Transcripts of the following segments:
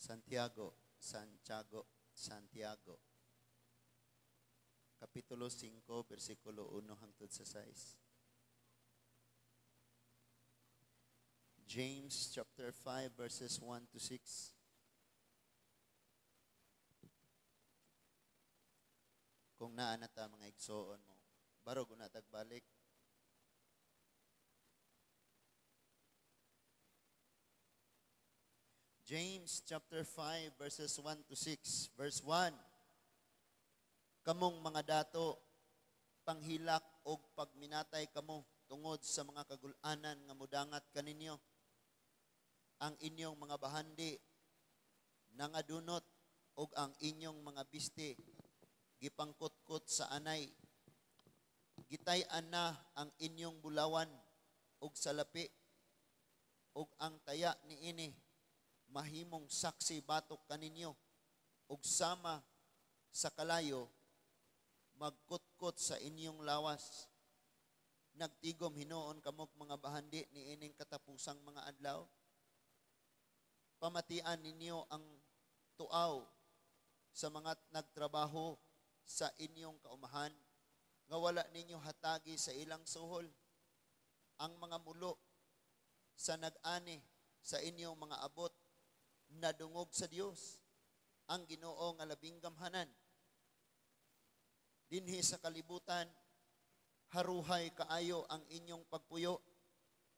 Santiago, Santiago, Santiago. Kapitulo 5, versikulo 1 hangtod sa 6. James chapter 5 verses 1 to 6. Kung naa na ta mga igsoon mo, barog una tagbalik. James chapter 5 verses 1 to 6. Verse 1. Kamong mga dato, panghilak og pagminatay kamo tungod sa mga kagulanan nga mudangat kaninyo. Ang inyong mga bahandi nangadunot og ang inyong mga biste gipangkutkot sa anay. Gitay-an na ang inyong bulawan og salapi og ang taya niini mahimong saksi batok kaninyo og sama sa kalayo magkutkot sa inyong lawas. Nagtigom hinuon kamog mga bahandi niining katapusang mga adlaw. Pamatian ninyo ang tuaw sa mga nagtrabaho sa inyong kaumahan nga wala ninyo hatagi sa ilang suhol. Ang mga mulo sa nag-ani sa inyong mga abot nadungog sa Dios ang Ginoo nga labing gamhanan. Dinhi sa kalibutan, haruhay kaayo ang inyong pagpuyo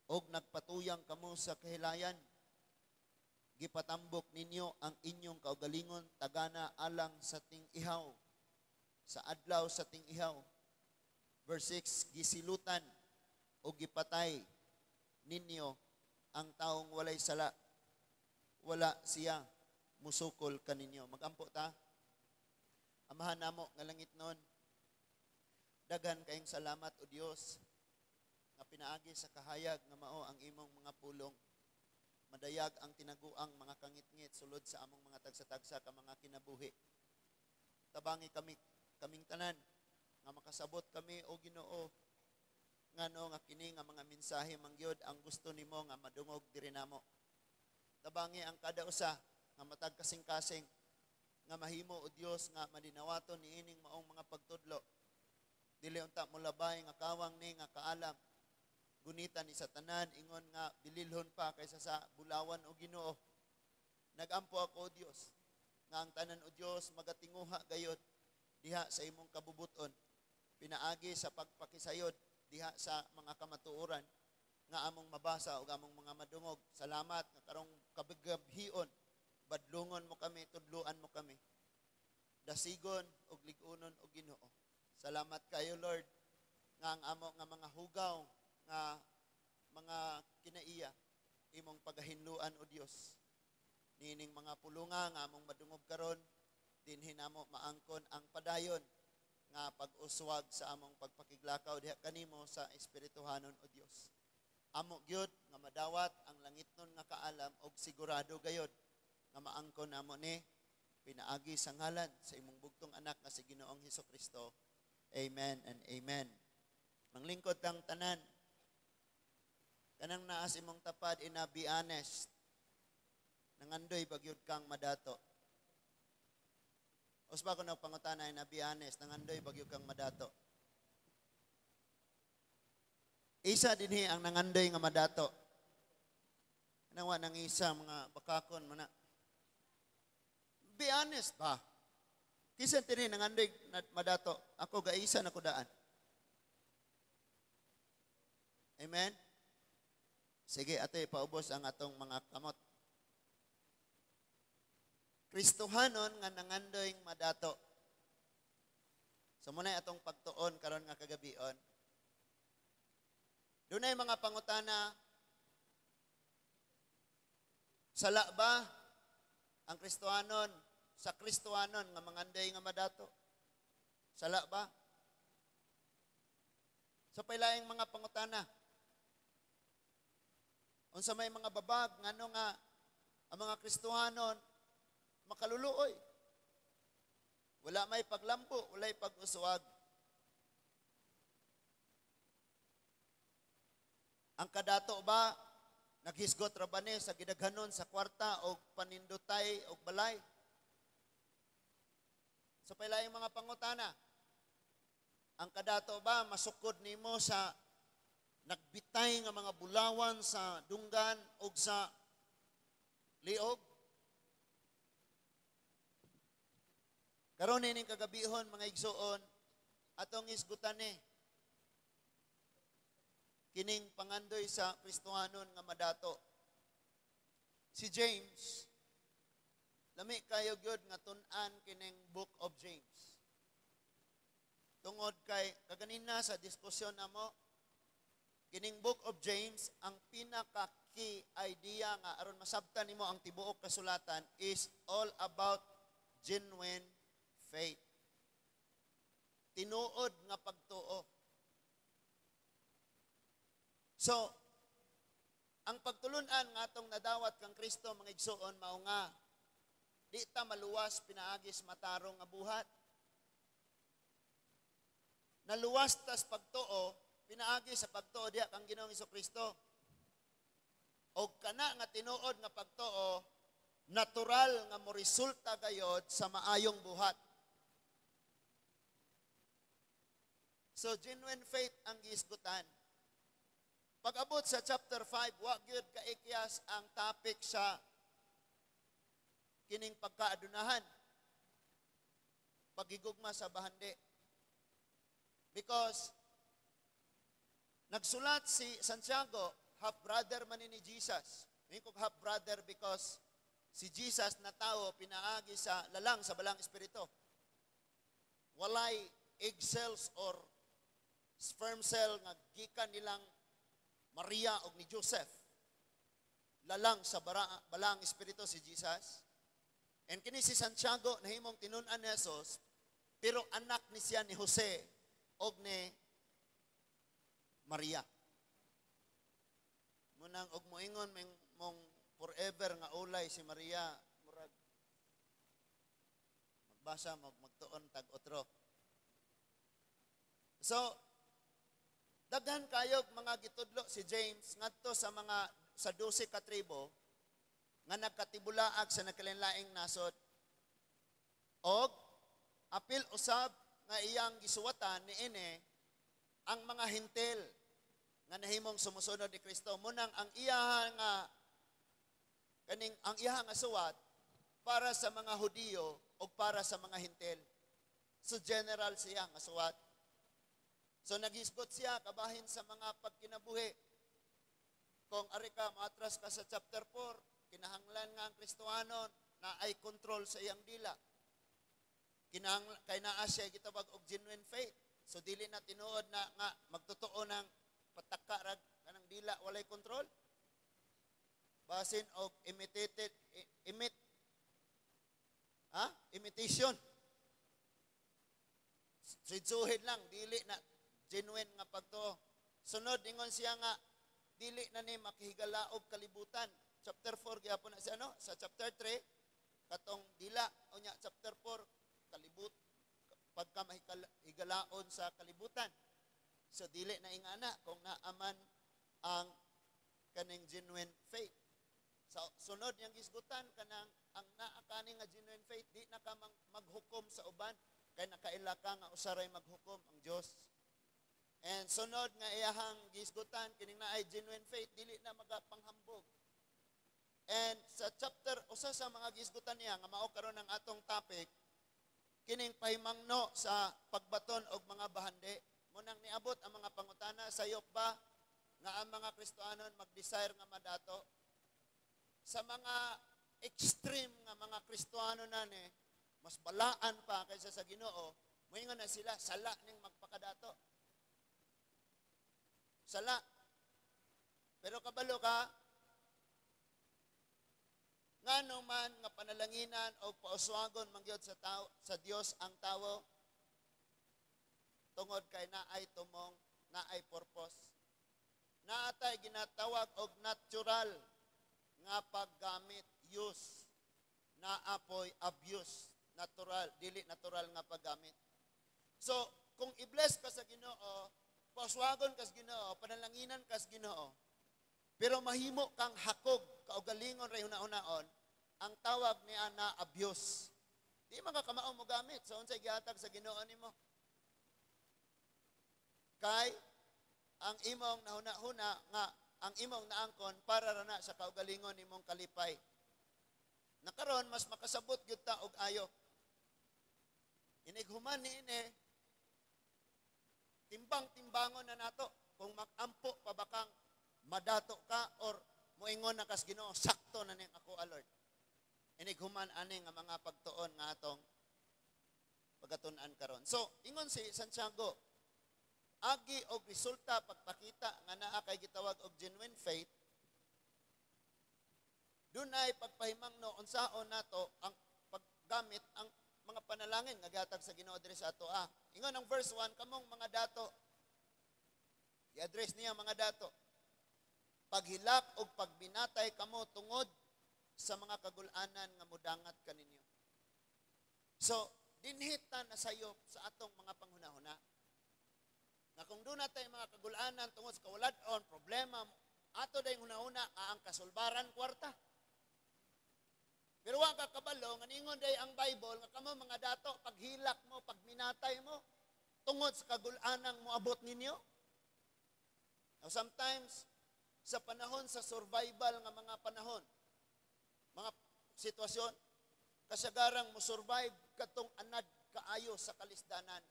og nagpatuyang kamo sa kahilayan. Gipatambok ninyo ang inyong kaugalingon tagana alang sa ting-ihaw, sa adlaw sa ting-ihaw. Verse 6, gisilutan o gipatay ninyo ang taong walay sala. Wala siya musukol kaninyo. Magampo ta. Amahan namo nga langit nun, daghan kayong salamat o Dios nga pinaagi sa kahayag nga mao ang imong mga pulong. Madayag ang tinaguang mga kangitngit sulod sa among mga tagsa-tagsa ka mga kinabuhi. Tabangi kami kaming tanan nga makasabot kami o Ginoo ngano nga kini nga mga mensahe mangyud ang gusto nimo nga madungog diri namo. Tabangi ang kada usa nga matag kasing-kasing nga mahimo o Dios nga madinawaton niining maong mga pagtudlo. Dili unta molabay nga kawang ni nga kaalam. Gunita ni sa tanan ingon nga bililhon pa kaysa sa bulawan o Ginoo. Nagampo ako o Dios nga ang tanan o Dios magatinguha gayod diha sa imong kabubuton, pinaagi sa pagpakisayod diha sa mga kamatuoran nga among mabasa o among mga madungog. Salamat nga karong kabigabhion, badlungon mo kami, tudluan mo kami, dasigon og lig-unon og Ginoo. Salamat kayo Lord nga ang amo nga mga hugaw nga mga kinaiya imong pagahinluan o Dios. Niining mga pulunga nga among madungog karon, dinhi namo maangkon ang padayon nga pag-uswag sa among pagpakiglakaw diha kanimo sa espirituhanon o Dios. Amo gyud nga madawat ang langitnon nga kaalam og sigurado gayod nga maangkon namo ni pinaagi sa ngalan sa imong bugtong anak nga si Ginoong Hesukristo. Amen and amen. Manglingkod kang tanan. Kanang naas imong tapad ina, be honest. Nangandoy bagyod kang madato. Usba ko nagpangutana ina, be honest, nangandoy bagyod kang madato. Isa dinhi ang nangandoy nga madato. Nawa nang isa mga bakakon man na. Be honest ba? Kisan dinhi nangandoy madato. Ako gaisa na kudaan. Amen? Sige, ate, paubos ang atong mga kamot. Kristohanon nga nangandoy madato. So muna atong pagtuon karon nga kagabion. Dunay mga pangutana, sala ba ang Kristohanon sa Kristohanon nga mangandoy nga madato? Sala ba? Sa pailaing mga pangutana, unsa may mga babag ngano nga ang mga Kristohanon makaluluoy? Wala may paglambo, walay pag-uswag. Ang kadato ba Naghisgot ra ba ni sa gidaghanon sa kwarta o panindotay og balay? Sa pailaing mga pangutana, ang kadato ba masukod nimo sa nagbitay nga mga bulawan sa dunggan o sa liog? Karon ining kagabihon, mga igsoon, atong isgutan ni kining pangandoy sa Kristohanon nga madato. Si James, lami kayo gyud nga tun-an kining Book of James. Tungod kay kaganina sa diskusyon namo, kining Book of James ang pinaka key idea nga aron masabtan nimo ang tibuok kasulatan is all about genuine faith. Tinuod nga pagtuo. So, ang pagtulunan nga atong nadawat kang Kristo, mga igsoon, mao nga di ta maluwas pinaagis matarong nga buhat. Naluwas tas pagtuo pinaagi sa pagtuo diha kang Ginoong Kristo. Og kana nga tinuod nga pagtuo natural nga moresulta gayod sa maayong buhat. So genuine faith ang gihisgutan. Pag-abot sa chapter 5, wa gyud kaikyas ang topic sa kining pagkaadunahan, pagigugma sa bahandi. Because nagsulat si Santiago, half-brother man ni Jesus. May kog half-brother because si Jesus na tao pinaagi sa lalang sa balang espiritu. Walay egg cells or sperm cell nga gikan nilang Maria og ni Joseph. Lalang sa balang espiritu si Jesus. And kini si Santiago nahimong tinun-an ni Jesus, pero anak ni siya ni Jose og ni Maria. Munang og moingon mong forever nga ulay si Maria, murag magbasa magtuon tag otro. So daghan kayog mga gitudlo si James ngadto sa mga sa 12 ka tribo nga nagkatibulaag sa nagkalain-laing nasod. Og apil usab nga iyang gisuwatan niini ang mga Hentil nga nahimong sumusunod ni Kristo. Munang ang iya nga kaning ang iya nga suwat para sa mga Hudiyo og para sa mga Hentil. So general siya nga suwat. So naghisgot siya kabahin sa mga pagkinabuhi. Kung ari ka maatras ka sa chapter 4, kinahanglan nga ang Kristohanon na ay control sa iyang dila. Kinahanglan kay naa siya gitawag og genuine faith. So dili na tinuod na nga magtotoo ng pataka rag kanang dila walay control. Basin og imitated imit ha? Imitation. Suhid lang, dili na genuine nga pagtuo. Sunod ingon siya nga dili na ni makihigala og kalibutan. Chapter 4 gyapon na siya, no? Sa chapter 3 katong dila, unya chapter 4 kalibut pagka mahigalaon sa kalibutan. So dili na ingana kung naaman ang kaning genuine faith. Sa sunod niyang gisgutan kanang ang naa kani nga genuine faith di na ka maghukom sa uban kay nakaila ka nga usaray maghukom ang Dios. And sunod nga iyahang gisgutan kining naay genuine faith dili na magapanghambog. And sa chapter usa sa mga gisgutan niya nga mao karon ang atong topic, kining pahimangno sa pagbaton og mga bahandi. Munang niabot ang mga pangutana, sayop ba nga ang mga Kristohanon mag-desire nga madato? Sa mga extreme nga mga Kristohano nani, mas balaan pa kaysa sa Ginoo, moingon na sila sala ning magpakadato. Sala. Pero kabalo ka, ngano man nga panalanginan o pauswagon mangyod sa tao, sa Dios ang tawo, tungod kay naay tumong, naay purpose. Naatay ginatawag og natural nga paggamit, use, naapoy abuse, natural, dili natural nga paggamit. So, kung i-bless ka sa Ginoo, pauswagon ka sa Ginoo, panalanginan ka sa Ginoo, Pero mahimo kang hakog kaugalingon ray hunahunaon, ang tawag niya na abuse. Di man ka kamao mo gamit sa unsay gihatag sa Ginoo nimo. Kay ang imong nahuna-huna nga ang imong naangkon para ra na sa kaugalingon nimong kalipay. Nakaron mas makasabot gyud ta og ayo. Inig human niini, timbang-timbangon na nato kung magampo pa ba kang madato ka or moingon na kas Ginoo, "Sakto na ning ako, Lord." Inig human ani nga mga pagtuon nga atong pagatun-an karon. So, ingon si Santiago, agi og resulta pagpakita nga naa kay gitawag og genuine faith, dunay pagpahimangno unsaon nato ang paggamit ang mga panalangin nga gihatag sa Ginoo diri sa ato. Ingon ang verse 1, "Kamong mga dato." I-address niya mga dato. "Paghilak og pagbinatay kamo tungod sa mga kagulanan nga mudangat kaninyo." So, dinhi ta nasayop sa atong mga panghunahuna. Nga kung duna tay mga kagulanan tungod sa kawalad-on, problema, ato dayong hunahuna nga ang kasulbaran kwarta. Pero wa ka kabalo nga ningon day ang Bible nga kamo mga dato, paghilak mo, pagminatay mo tungod sa kagulanang moabot ninyo. Now, sometimes sa panahon sa survival nga mga panahon, mga sitwasyon, kasagarang mo survive katong anad kaayo sa kalisdanan.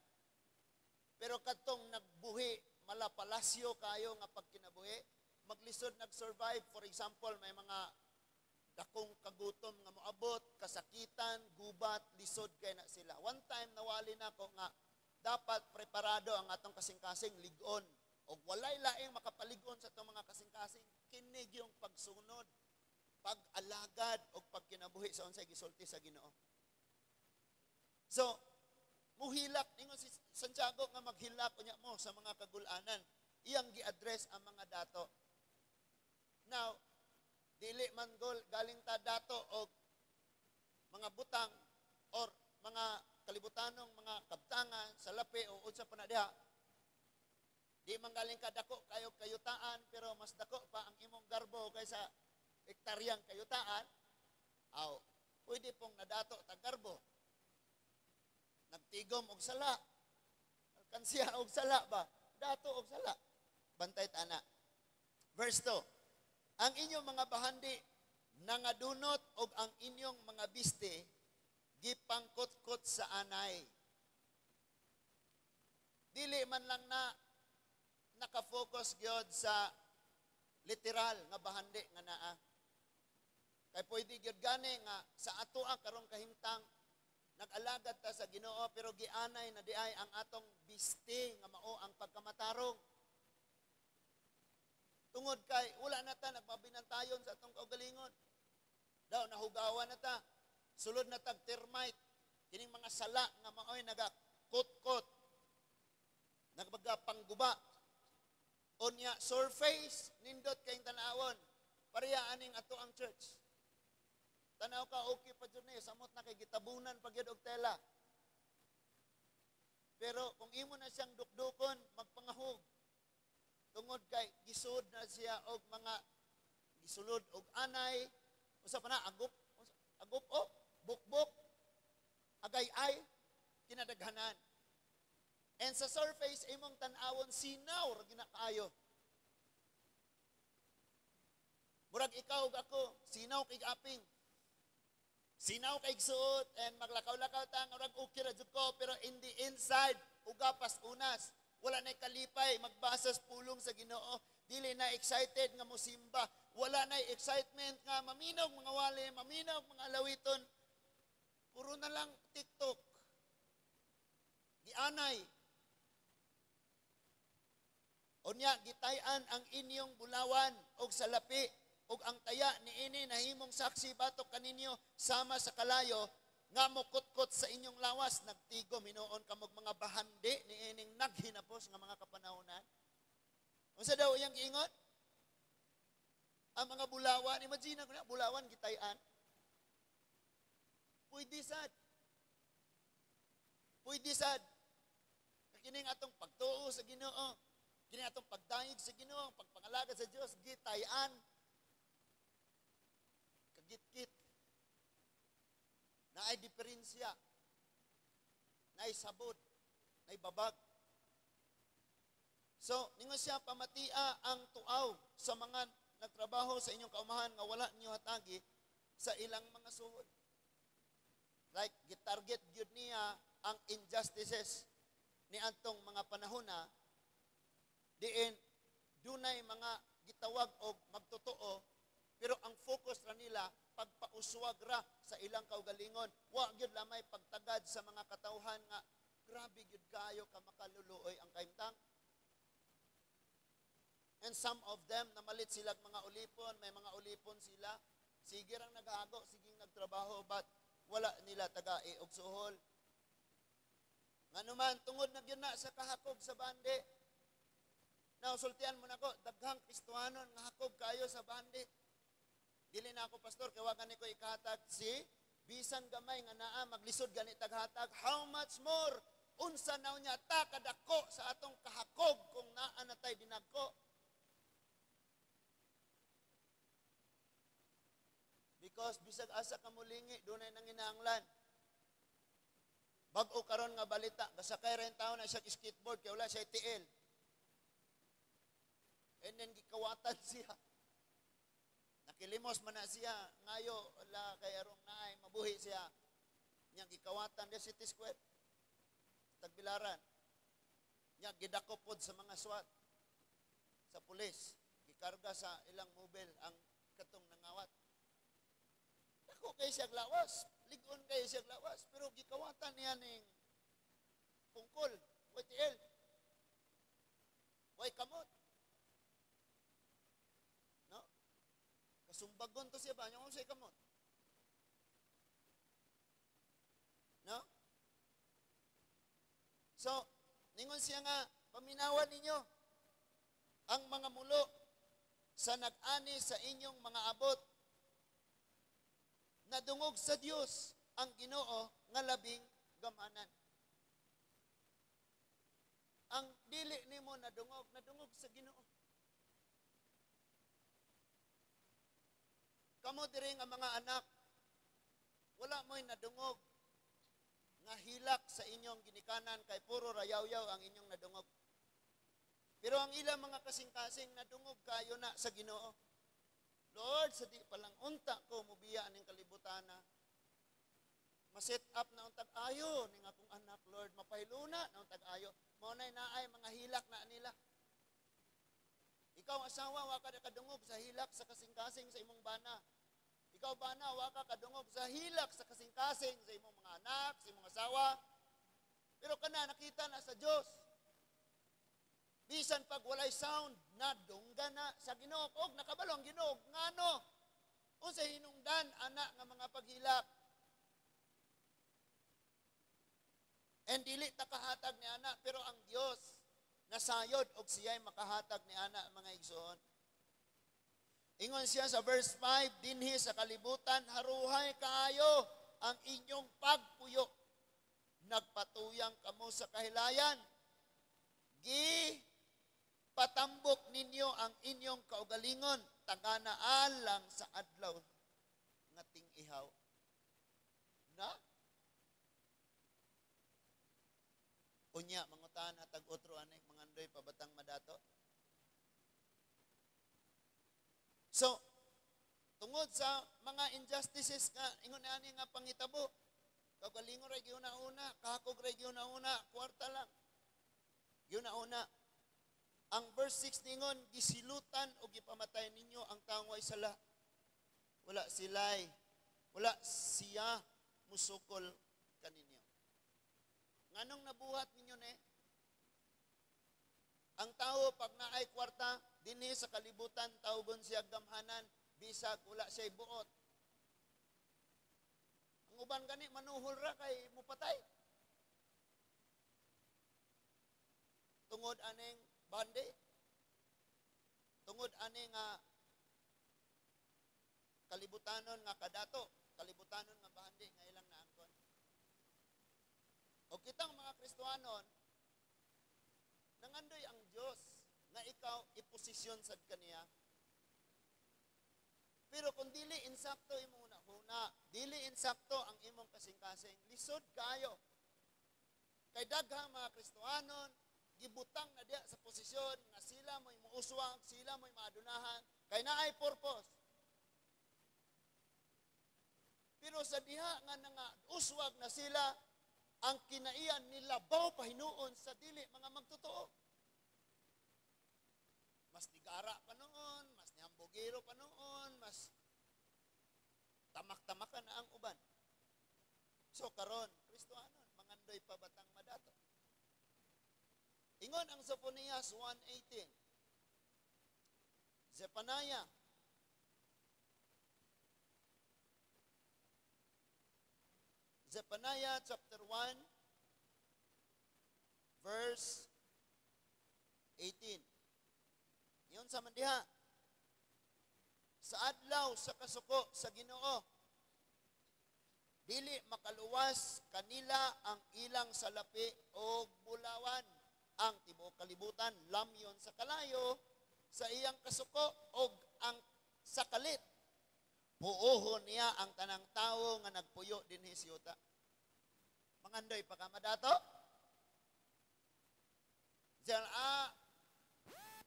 Pero katong nagbuhi malapalasyo kayo nga pagkinabuhi, maglisod nag-survive. For example, may mga dakong kagutom nga moabot, kasakitan, gubat, lisod kay na sila. One time nawali na ako nga dapat preparado ang atong kasing-kasing ligon. Og walay laing makapalig-on sa atong mga kasing-kasing kinig yung pagsunod, pag-alagad og pagkinabuhi sa unsay gisulti sa Ginoo. So, muhilak ningon si Santiago nga maghilak unya mo sa mga kagulanan. Iyang gi-address ang mga dato. Now, dili man gol galing ta dato og mga butang or mga kalibutanong mga kabtangan sa lapi o unsa pa na diha. Di man galing ka dako kayo kayutaan, pero mas dako pa ang imong garbo kaysa hektaryang kayutaan. Aw, pwede pong nadato tag garbo. Nagtigom og sala. Alkansiya og sala ba? Dato og sala. Bantay tana. Verse 2. "Ang inyong mga bahandi nangadunot og ang inyong mga biste gipangkutkot sa anay." Dili man lang na naka-focus gyud sa literal nga bahandi nga naa. Kay pwede gyud gani nga sa atoa karong kahimtang nag-alagad ta sa Ginoo, pero gianay na diay ang atong biste nga mao ang pagkamatarong. Tungod kay wala na ta nagpabinantayon sa atong kaugalingon. Daw nahugawan na ta. Sulod na tag termite. Kining mga sala nga maoy nagakutkot. Nagpangguba. Unya surface nindot kayong tanawon. Pareha aning ato ang church. Tanaw ka, okay pa jud ni, samot na kay gitabunan pa gyud og tela. Pero kung imo na siyang dukdukon, magpangahog. Tungod kay gisud na siya og mga gisulod og anay, usa pa na agup, agup o bukbuk, agay-ay, kinadaghanan. And sa surface imong tan-awon, sinaw ra ginakaayo. Murag ikaw ug ako, sinaw kay aping. Sinaw kay suot and maglakaw-lakaw ta murag okay ra jud ko, pero in the inside ugapas unas. Wala na kalipay magbasa sa pulong sa Ginoo, dili na excited nga mosimba, wala na excitement nga maminaw mga wali, maminaw mga alawiton. Puro na lang TikTok. Gianay. "Unya gitayan ang inyong bulawan og salapi ug ang taya niini nahimong saksi batok kaninyo sama sa kalayo nga mokutkot sa inyong lawas. Nagtigom hinuon kamog mga bahandi niining naghinapos nga mga kapanahonan." Unsa daw iyang giingon? Ang mga bulawan, imagine ko na bulawan gitayan. Pwede sad. Pwede sad. Kining atong pagtuo sa Ginoo. Kini atong pagdayeg sa Ginoo, ang pagpangalagad sa Dios, gitayan. Kagit-kit. Naay diferensya. Naay sabod. Naay babag. So, ningon siya, pamatia ang tuaw sa mga nagtrabaho sa inyong kaumahan nga wala ninyo hatagi sa ilang mga suhol. Like, gitarget gyud niya ang injustices ni antong mga panahon na diin dunay mga gitawag og magtotoo, pero ang focus ra nila pagpauswag ra sa ilang kaugalingon, wa gyud lamay pagtagad sa mga katawhan nga grabe gyud kaayo ka makaluluoy ang kahimtang. And some of them, namalit sila mga ulipon, may mga ulipon sila. Sige rang nagahago, sige nagtrabaho, but wala nila tagai og suhol. Nganuman, tungod na gyud na sa kahakog sa bandi. Now, sultian mo nako, daghang Kristohanon nga hakog kayo sa bandi. Dili na ako pastor, kay wa gani ko ikahatag si bisan gamay nga naa maglisod gani taghatag, how much more unsa na unya ta kadako sa atong kahakog kung naa na tay dinagko. Because bisag asa ka mulingi, dunay nanginahanglan. Bag-o karon nga balita, gasakay ra tawo na siya skateboard kay wala siya tiil. And then gikawatan siya. Nakilimos man na siya, ngayo la kay arong naay mabuhi siya. Nya gikawatan sa City Square. Tagbilaran. Nya gidako pod sa mga SWAT, sa pulis, gikarga sa ilang mobile ang katong nangawat. Dako kay siya lawas, ligon kay siya lawas, pero gikawatan niya ning pungkol, way tiil, way kamot. No? Kasumbagon to siya ba? Nya siya kamot. No? So, ningon siya nga, paminawan ninyo ang mga mulo sa nag-ani sa inyong mga abot. Nadungog sa Dios ang Ginoo nga labing gamanan. Ang dili nimo nadungog, nadungog sa Ginoo. Kamo diri nga mga anak, wala mo'y nadungog nga hilak sa inyong ginikanan kay puro rayawyaw ang inyong nadungog. Pero ang ilang mga kasing-kasing nadungog kayo na sa Ginoo. Lord, sa di palang unta ko mubiya aning kalibutana. Ma-set up na untag ayo ning akong anak, Lord, mapahiluna na untag ayo. Mao nay naay mga hilak na nila. Ikaw asawa, wa ka kadungog sa hilak sa kasing-kasing sa imong bana. Ikaw bana, wa ka kadungog sa hilak sa kasing-kasing sa imong mga anak, sa imong asawa. Pero kana nakita na sa Dios. Bisan pag walay sound, nadungga na sa Ginoo. Og nakabalo ang Ginoo ngano unsa hinungdan ana nga mga paghilak. And dili ta kahatag ni ana, pero ang Dios nasayod og siya'y makahatag ni ana, mga igsoon. Ingon siya sa verse 5, dinhi sa kalibutan haruhay kaayo ang inyong pagpuyo. Nagpatuyang kamo sa kahilayan. Gi patambok ninyo ang inyong kaugalingon, tagana alang sa adlaw nga ting-ihaw. Na? Unya, mangutana tag otro anek, mangandoy pabatang madato. So, tungod sa mga injustices nga ingon ani nga pangitabo, kaugalingon ra giuna-una, kahakog ra giuna-una, kwarta lang. Giuna-una. Ang verse 6 ningon, gisilutan o gipamatay ninyo ang taong way sala. Wala sila'y, wala siya musukol kaninyo. Nganong nabuhat ninyo ne? Ang tao pag naay kwarta, dinhi sa kalibutan, tawgon siya gamhanan, bisag wala siya'y buot. Ang uban gani manuhol ra kay mupatay. Tungod aning bandi, tungod ani nga kalibutanon nga kadato, kalibutanon nga bandi nga ilang naangkon. O kitang mga Kristohanon, nangandoy ang Dios ikaw iposisyon sad kaniya. Pero kung dili insakto imong huna, dili insakto ang imong kasing-kasing, lisod kaayo. Kay daghang mga Kristohanon gibutang na diya sa posisyon nga sila mo'y muuswag, sila mo'y maadunahan, kay naay purpose. Pero sa diha nga nga uswag na sila, ang kinaiyan nilabaw pahinuon sa dili mga magtotoo. Mas nigara pa noon, mas nihambugero pa noon, mas tamak-tamakan na ang uban. So karon, Kristohanon, mangandoy pa batang madato. Ingon ang Sophonias 1:18. Zephaniah Zephaniah chapter 1 verse 18. Ingon sa man diha, sa adlaw sa kasuko sa Ginoo, dili makaluwas kanila ang ilang salapi og bulawan. Ang tibuok kalibutan lamyon sa kalayo sa iyang kasuko og ang sa kalit. Puohon niya ang tanang tawo nga nagpuyo dinhi sa yuta. Mangandoy pa ka madato? Diyan,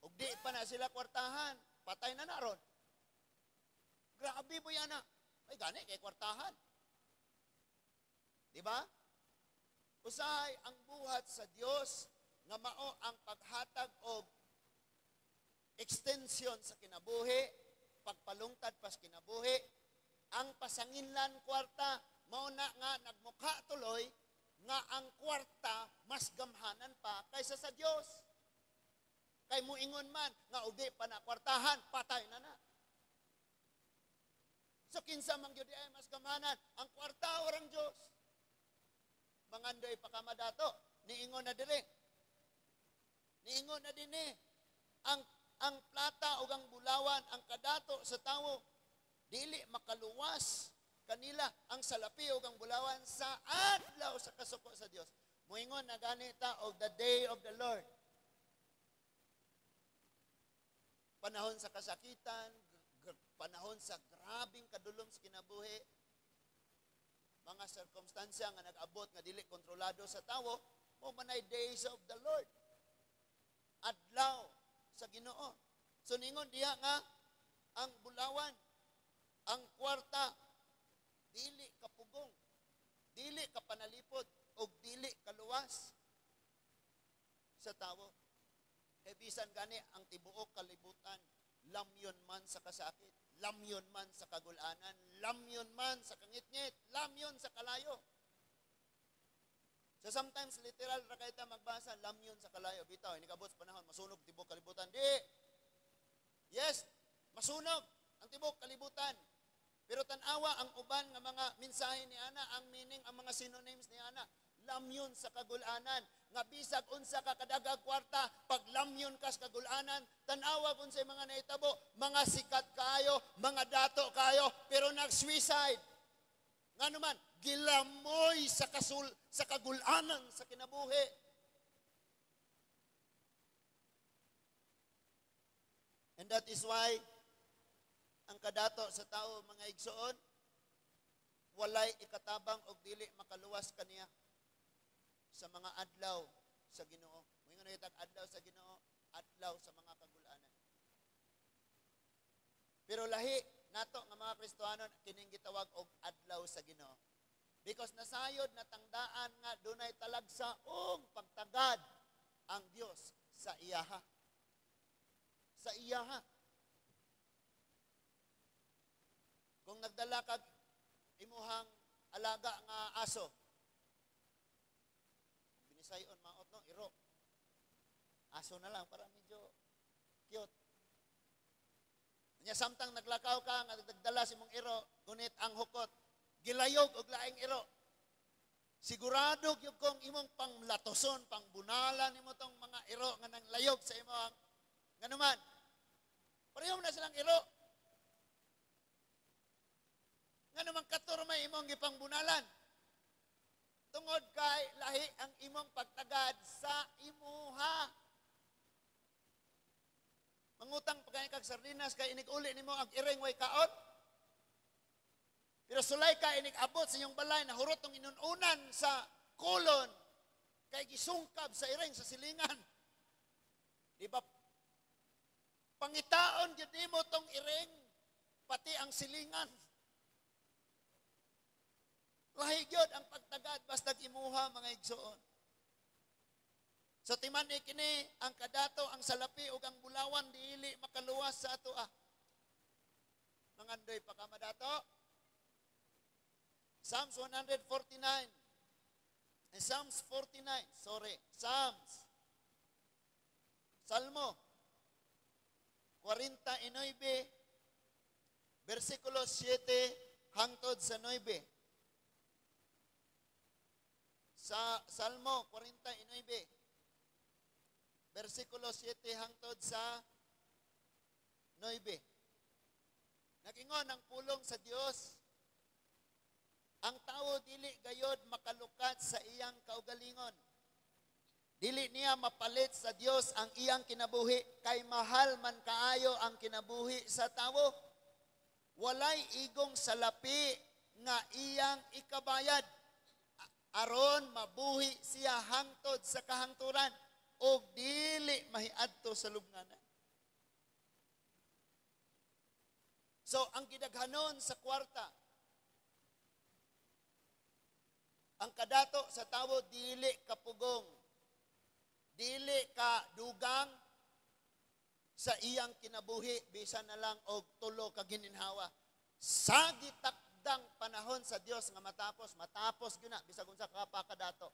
og di pa na sila kwartahan, patay na na ron. Grabe po yan na. Ay, gani kay kwartahan. Di ba? Usahay ang buhat sa Dios nga mao ang paghatag og extension sa kinabuhi, pagpalungtad pas kinabuhi, ang pasanginlan kwarta, mao na nga nagmukha tuloy nga ang kwarta mas gamhanan pa kaysa sa Dios. Kay muingon man nga ug di pa na kwartahan, patay na na. So kinsa man gyud ay mas gamhanan, ang kwarta or ang Dios? Mangandoy pa ka madato, niingon na diri. Niingon na dinhi. Ang plata o ang bulawan, ang kadato sa tawo, dili makaluwas kanila ang salapi o ang bulawan sa adlaw sa kasuko sa Dios. Moingon na ganita og the day of the Lord. Panahon sa kasakitan, panahon sa grabing kadulom sa kinabuhi, mga sirkumstansya nga nag-abot nga dili kontrolado sa tawo, mo manay days of the Lord. Adlaw sa Ginoo. So ningon diha nga ang bulawan, ang kwarta, dili kapugong, dili kapanalipod, og dili kaluwas sa tawo. Kay bisan gani ang tibuok kalibutan, lamyon man sa kasakit, lamyon man sa kagulanan, lamyon man sa kangitngit, lamyon sa kalayo. So sometimes literal ra kay ta magbasa lamyon sa kalayo, bitaw inikabot sa panahon masunog tibuok kalibutan. Di. Yes, masunog ang tibuok kalibutan. Pero tan-awa ang uban nga mga mensahe ni ana, ang meaning, ang mga synonyms ni ana, lamyon sa kagulanan. Nga bisag unsa ka kadagag kwarta, pag lamyon ka sa kagulanan, tan-awa unsay mga nahitabo, mga sikat kayo, mga dato kayo, pero nag-suicide. Ngano man, gilamoy sa kasul, sa kagulanan sa kinabuhi. And that is why ang kadato sa tao, mga igsoon, walay ikatabang og dili makaluwas kaniya sa mga adlaw sa Ginoo. Moingon na kitag adlaw sa Ginoo, adlaw sa mga kagulanan. Pero lahi nato nga mga Kristohanon kining gitawag og adlaw sa Ginoo. Because nasayod na tangdaan nga dunay talagsa og pagtagad ang Dios sa iyaha. Sa iyaha. Kung nagdala kag imuhang alaga nga aso, binisayon maot no, iro. Aso na lang para medyo cute. Nya samtang naglakaw ka nga nagdala si mong iro, gunit ang hukot, gilayog og laing iro. Sigurado gyud kong imong panglatoson, pangbunalan nimo tong mga iro nga nanglayog sa imong nganuman. Pareho na silang iro. Nga naman katur may imong gipangbunalan. Tungod kay lahi ang imong pagtagad sa imuha. Mangutang pa kay kag sardinas kay inig uli nimo ang iring way kaon. Pero sulay ka inig abot sa inyong balay, nahurot tong inununan sa kolon kay gisungkab sa iring sa silingan. Di ba? Pangitaon gyud nimo tong iring pati ang silingan. Lahi gyud ang pagtagad bastag imuha, mga igsoon. So timan ni kini, ang kadato, ang salapi ug ang bulawan dili makaluwas sa atoa. Mangandoy pa ka madato? Psalms 149. Eh, Psalms 49, sorry, Psalms. Salmo 49 versikulo 7 hangtod sa 9. Sa Salmo 49 versikulo 7 hangtod sa 9. Nagingon ang pulong sa Dios, "Ang tao dili gayod makalukat sa iyang kaugalingon. Dili niya mapalit sa Dios ang iyang kinabuhi kay mahal man kaayo ang kinabuhi sa tawo. Walay igong salapi nga iyang ikabayad aron mabuhi siya hangtod sa kahangturan og dili mahiadto sa lubnganan." So ang gidaghanon sa kwarta, ang kadato sa tawo dili kapugong, dili ka dugang sa iyang kinabuhi bisan na lang og tulo ka gininhawa. Sa gitakdang panahon sa Dios nga matapos, matapos gyud na bisag unsa ka pa kadato.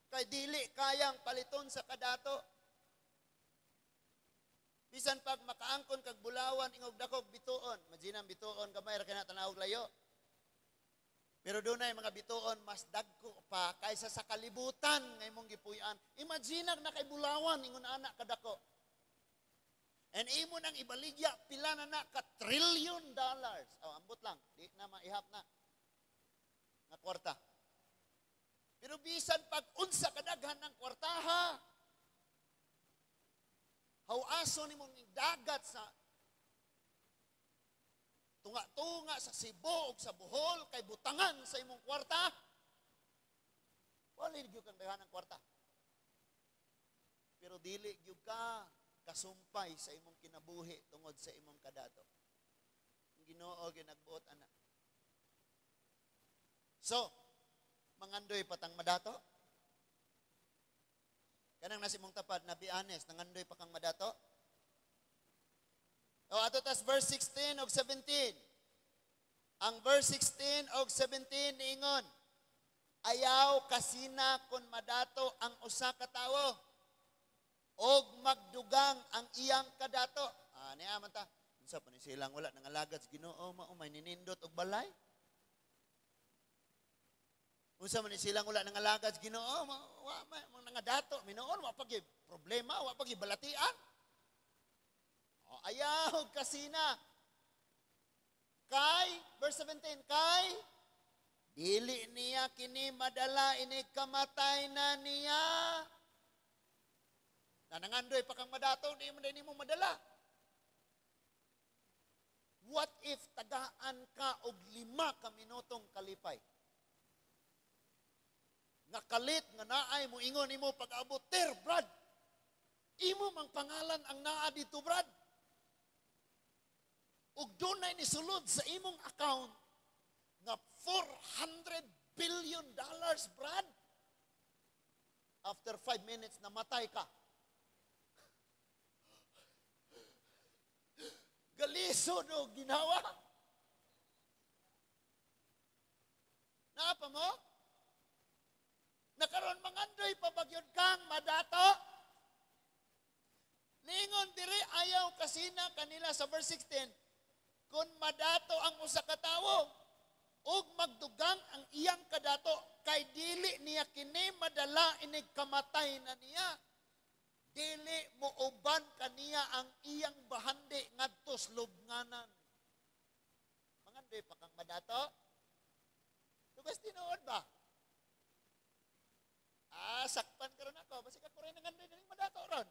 Kay dili kayang paliton sa kadato. Bisan pag makaangkon kag bulawan ingog dakog bituon, imagine ang bituon gamay ra kay na tan-awog layo. Pero dunay mga bituon mas dagko pa kaysa sa kalibutan nga imong gipuy-an. Imagine na kay bulawan ingon ana kadako. And imo nang ibaligya pila na na ka trillion dollars. Oh, ambot lang, di na maihap na nga kwarta. Pero bisan pag unsa kadaghan ng kwartaha, hawaso nimong dagat sa tunga-tunga sa Cebu ug sa Bohol kay butangan sa imong kwarta, wala gyud kang daghan ng kwarta. Pero dili gyud ka kasumpay sa imong kinabuhi tungod sa imong kadato. Ang Ginoo gyud nagbuot ana. So, mangandoy patang madato? Kanang nasa imong tapad, na be honest, nangandoy pa kang madato? O ato tas verse 16 og 17. Ang verse 16 og 17 niingon, "Ayaw kasina kon madato ang usa ka tawo og magdugang ang iyang kadato." Ah, niya man ta. Unsa pa ni silang wala nangalagad sa Ginoo, mao may ninindot og balay? Unsa man ni silang wala nangalagad sa Ginoo, wa may mga nangadato, minuon wa pa gyud problema, wa pa gyud balatian. O, ayaw kasina. Kay, verse 17, kay dili niya kini madala ini kamatay na niya. Nanangandoy pa kang madato, di mo nimo madala. What if tagaan ka og 5 ka minutong kalipay? Nga kalit nga naay mo ingon nimo pag-abot, "Ter, Brad. Imo mang pangalan ang naa dito, Brad." Ug dunay nisulod sa imong account nga $400 billion, Brad. After 5 minutes, namatay ka. Galisod o ginawa. Naapa mo? Nakaroon mangandoy pabagyod kang madato. Ningon diri ayaw kasina kanila sa verse 16, kung madato ang usa ka tawo ug magdugang ang iyang kadato kay dili niya kini madala inig kamatay na niya. Dili muuban kaniya ang iyang bahandi ngadto sa lubnganan. Mangandoy pa kang madato? Tugas tinuod ba? Ah, sakpan karon ako, basig ako rin nangandoy ning madato ron.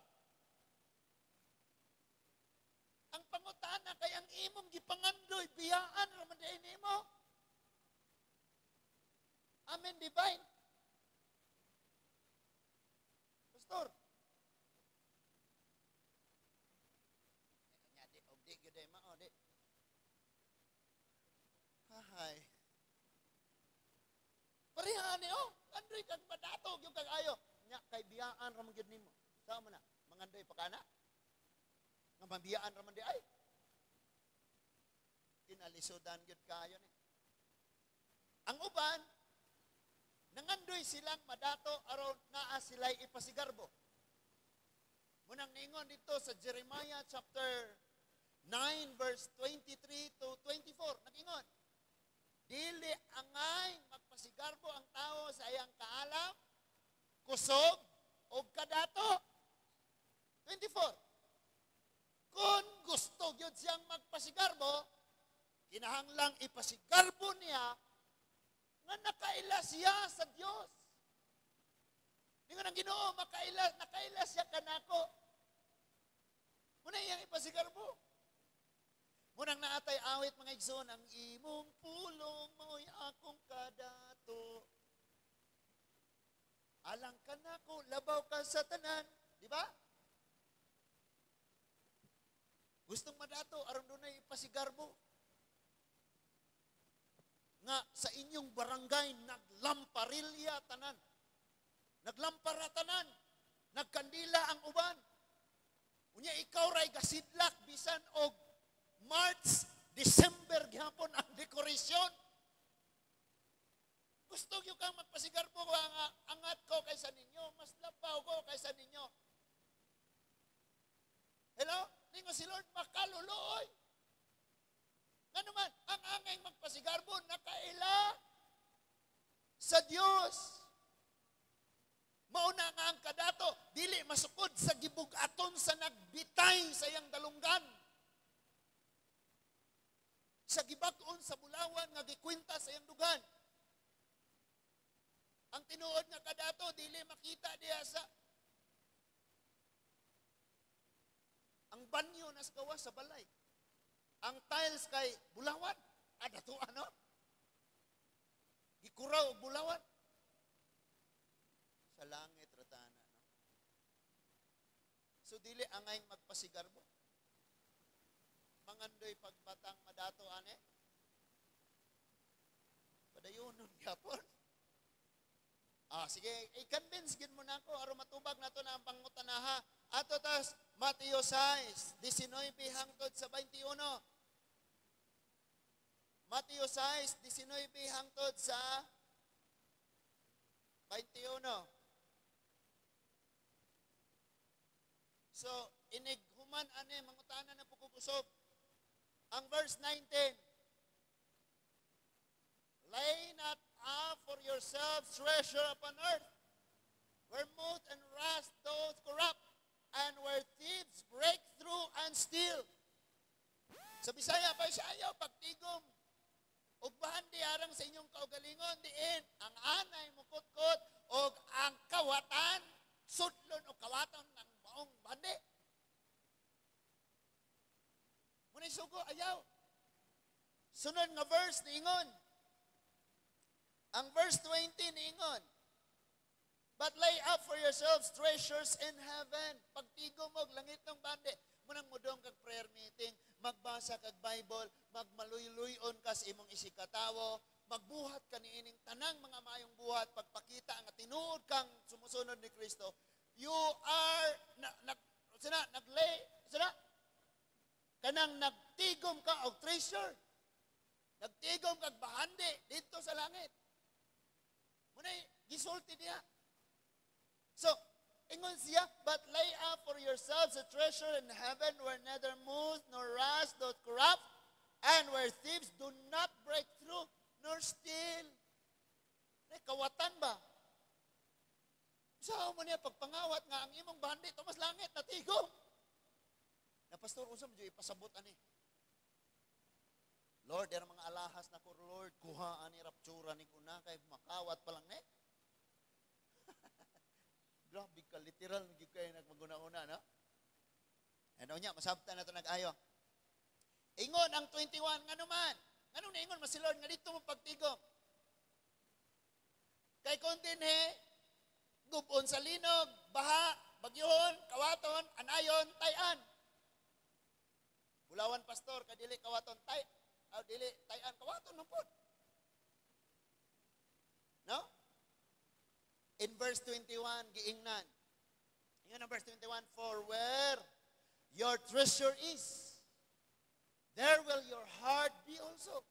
Amen Divine. Pastor. Nya di og di gyud ay mao di. Hahay. Pareha ni oh, andoy kag madato gyud kag ayo. Nya kay biyaan ra man gyud nimo. Sa mo na, mangandoy pa kana? Nga mabiyaan ra man di ay. Kinalisudan gyud kayo ni. Ang uban, nangandoy silang madato aron naa sila'y ipasigarbo. Munang niingon dito sa Jeremiah chapter 9 verse 23 to 24, nag-ingon, dili angay magpasigarbo ang tao sa iyang kaalam, kusog, o kadato. 24. Kung gusto gyud siyang magpasigarbo, kinahanglang ipasigarbo niya nga nakaila siya sa Dios. Ingon ang Ginoo, makaila, nakaila siya kanako. Muna iyang ipasigarbo. Munang naatay awit, mga igsoon, "Ang imong pulong mo'y akong kadato. Alang kanako, labaw ka sa tanan." Di ba? Gustong madato, aron dunay ipasigarbo. Nga sa inyong barangay, naglamparilya tanan. Naglampara tanan. Nagkandila ang uban. Unya ikaw ray gasidlak bisan og March, December gihapon ang dekorasyon. Gusto gyud kang magpasigarbo nga angat ko kaysa ninyo, mas labaw ko kaysa ninyo. Hello? Ningo si Lord, makaluluoy. Ngano man, ang angay magpasigarbo, nakaila sa Dios. Mauna nga ang kadato, dili masukod sa gibug-aton sa nagbitay sa iyang dalunggan. Sa gibag-on sa bulawan nga gikwenta sa iyang dugan. Ang tinuod nga kadato, dili makita diha sa ang banyo nas gawas sa balay. Ang tiles kay bulawan. Ah, dato ano? Gikuraw og bulawan. Sa langit ratana, no? So dili angay magpasigarbo. Mangandoy pagbatang madato ane. Padayonon gyapon. Ah, sige, i-convince gid mo na ako aron matubag nato na ang pangutanaha. Ato tas Mateo 6, 19 hangtod sa 21. Mateo 6, 19 hangtod sa 21. So, inig human ane mangutana na pugugusog. Ang verse 19, "Lay not up for yourselves treasure upon earth, where moth and rust doth corrupt, and where thieves break through and steal." Sa Bisaya pa siya, ayaw pagtigom og bahandi arang sa inyong kaugalingon, diin ang anay mukutkot og ang kawatan sudlon og kawatan ng maong bahandi. Muna'y sugo, ayaw. Sunod nga verse niingon. Ang verse 20 niingon, "But lay up for yourselves treasures in heaven." Pagtigom og langit ng bandi. Munang mudong kag prayer meeting, magbasa kag Bible, magmaluyluyon ka sa imong isigkatawo, magbuhat ka niining tanang mga maayong buhat, pagpakita nga tinuod kang sumusunod ni Kristo. You are, na, nag, sina, naglay, sina, kanang nagtigom ka og treasure. Nagtigom kag bahandi dito sa langit. Muna'y gisulti niya. So, ingon siya, "But lay up for yourselves a treasure in heaven where neither moth nor rust doth corrupt, and where thieves do not break through nor steal." May kawatan ba? Saan mo niya pagpangawat nga ang imong bahandi tumas langit, natigom? Na pastor, unsa mo ipasabot ani? Lord, ang mga alahas na ko, Lord, kuha ani raptura ni kuna kay makawat pa lang ni. Grabe ka, literal, gyud kayo nagmaguna-una, no? Ano niya, masabtan na ito nag-ayo. Ingon ang 21, ngano man? Ngano na ingon, mas si Lord, nga dito mo pagtigom? Kay kung dinhi, gubon sa linog, baha, bagyuhon, kawaton, anayon, tayan. Bulawan, pastor, kay dili kawaton, tay, aw, dili tayan, kawaton man pod. No? In verse 21, giingnan. Ingon ang verse 21, "For where your treasure is, there will your heart be also."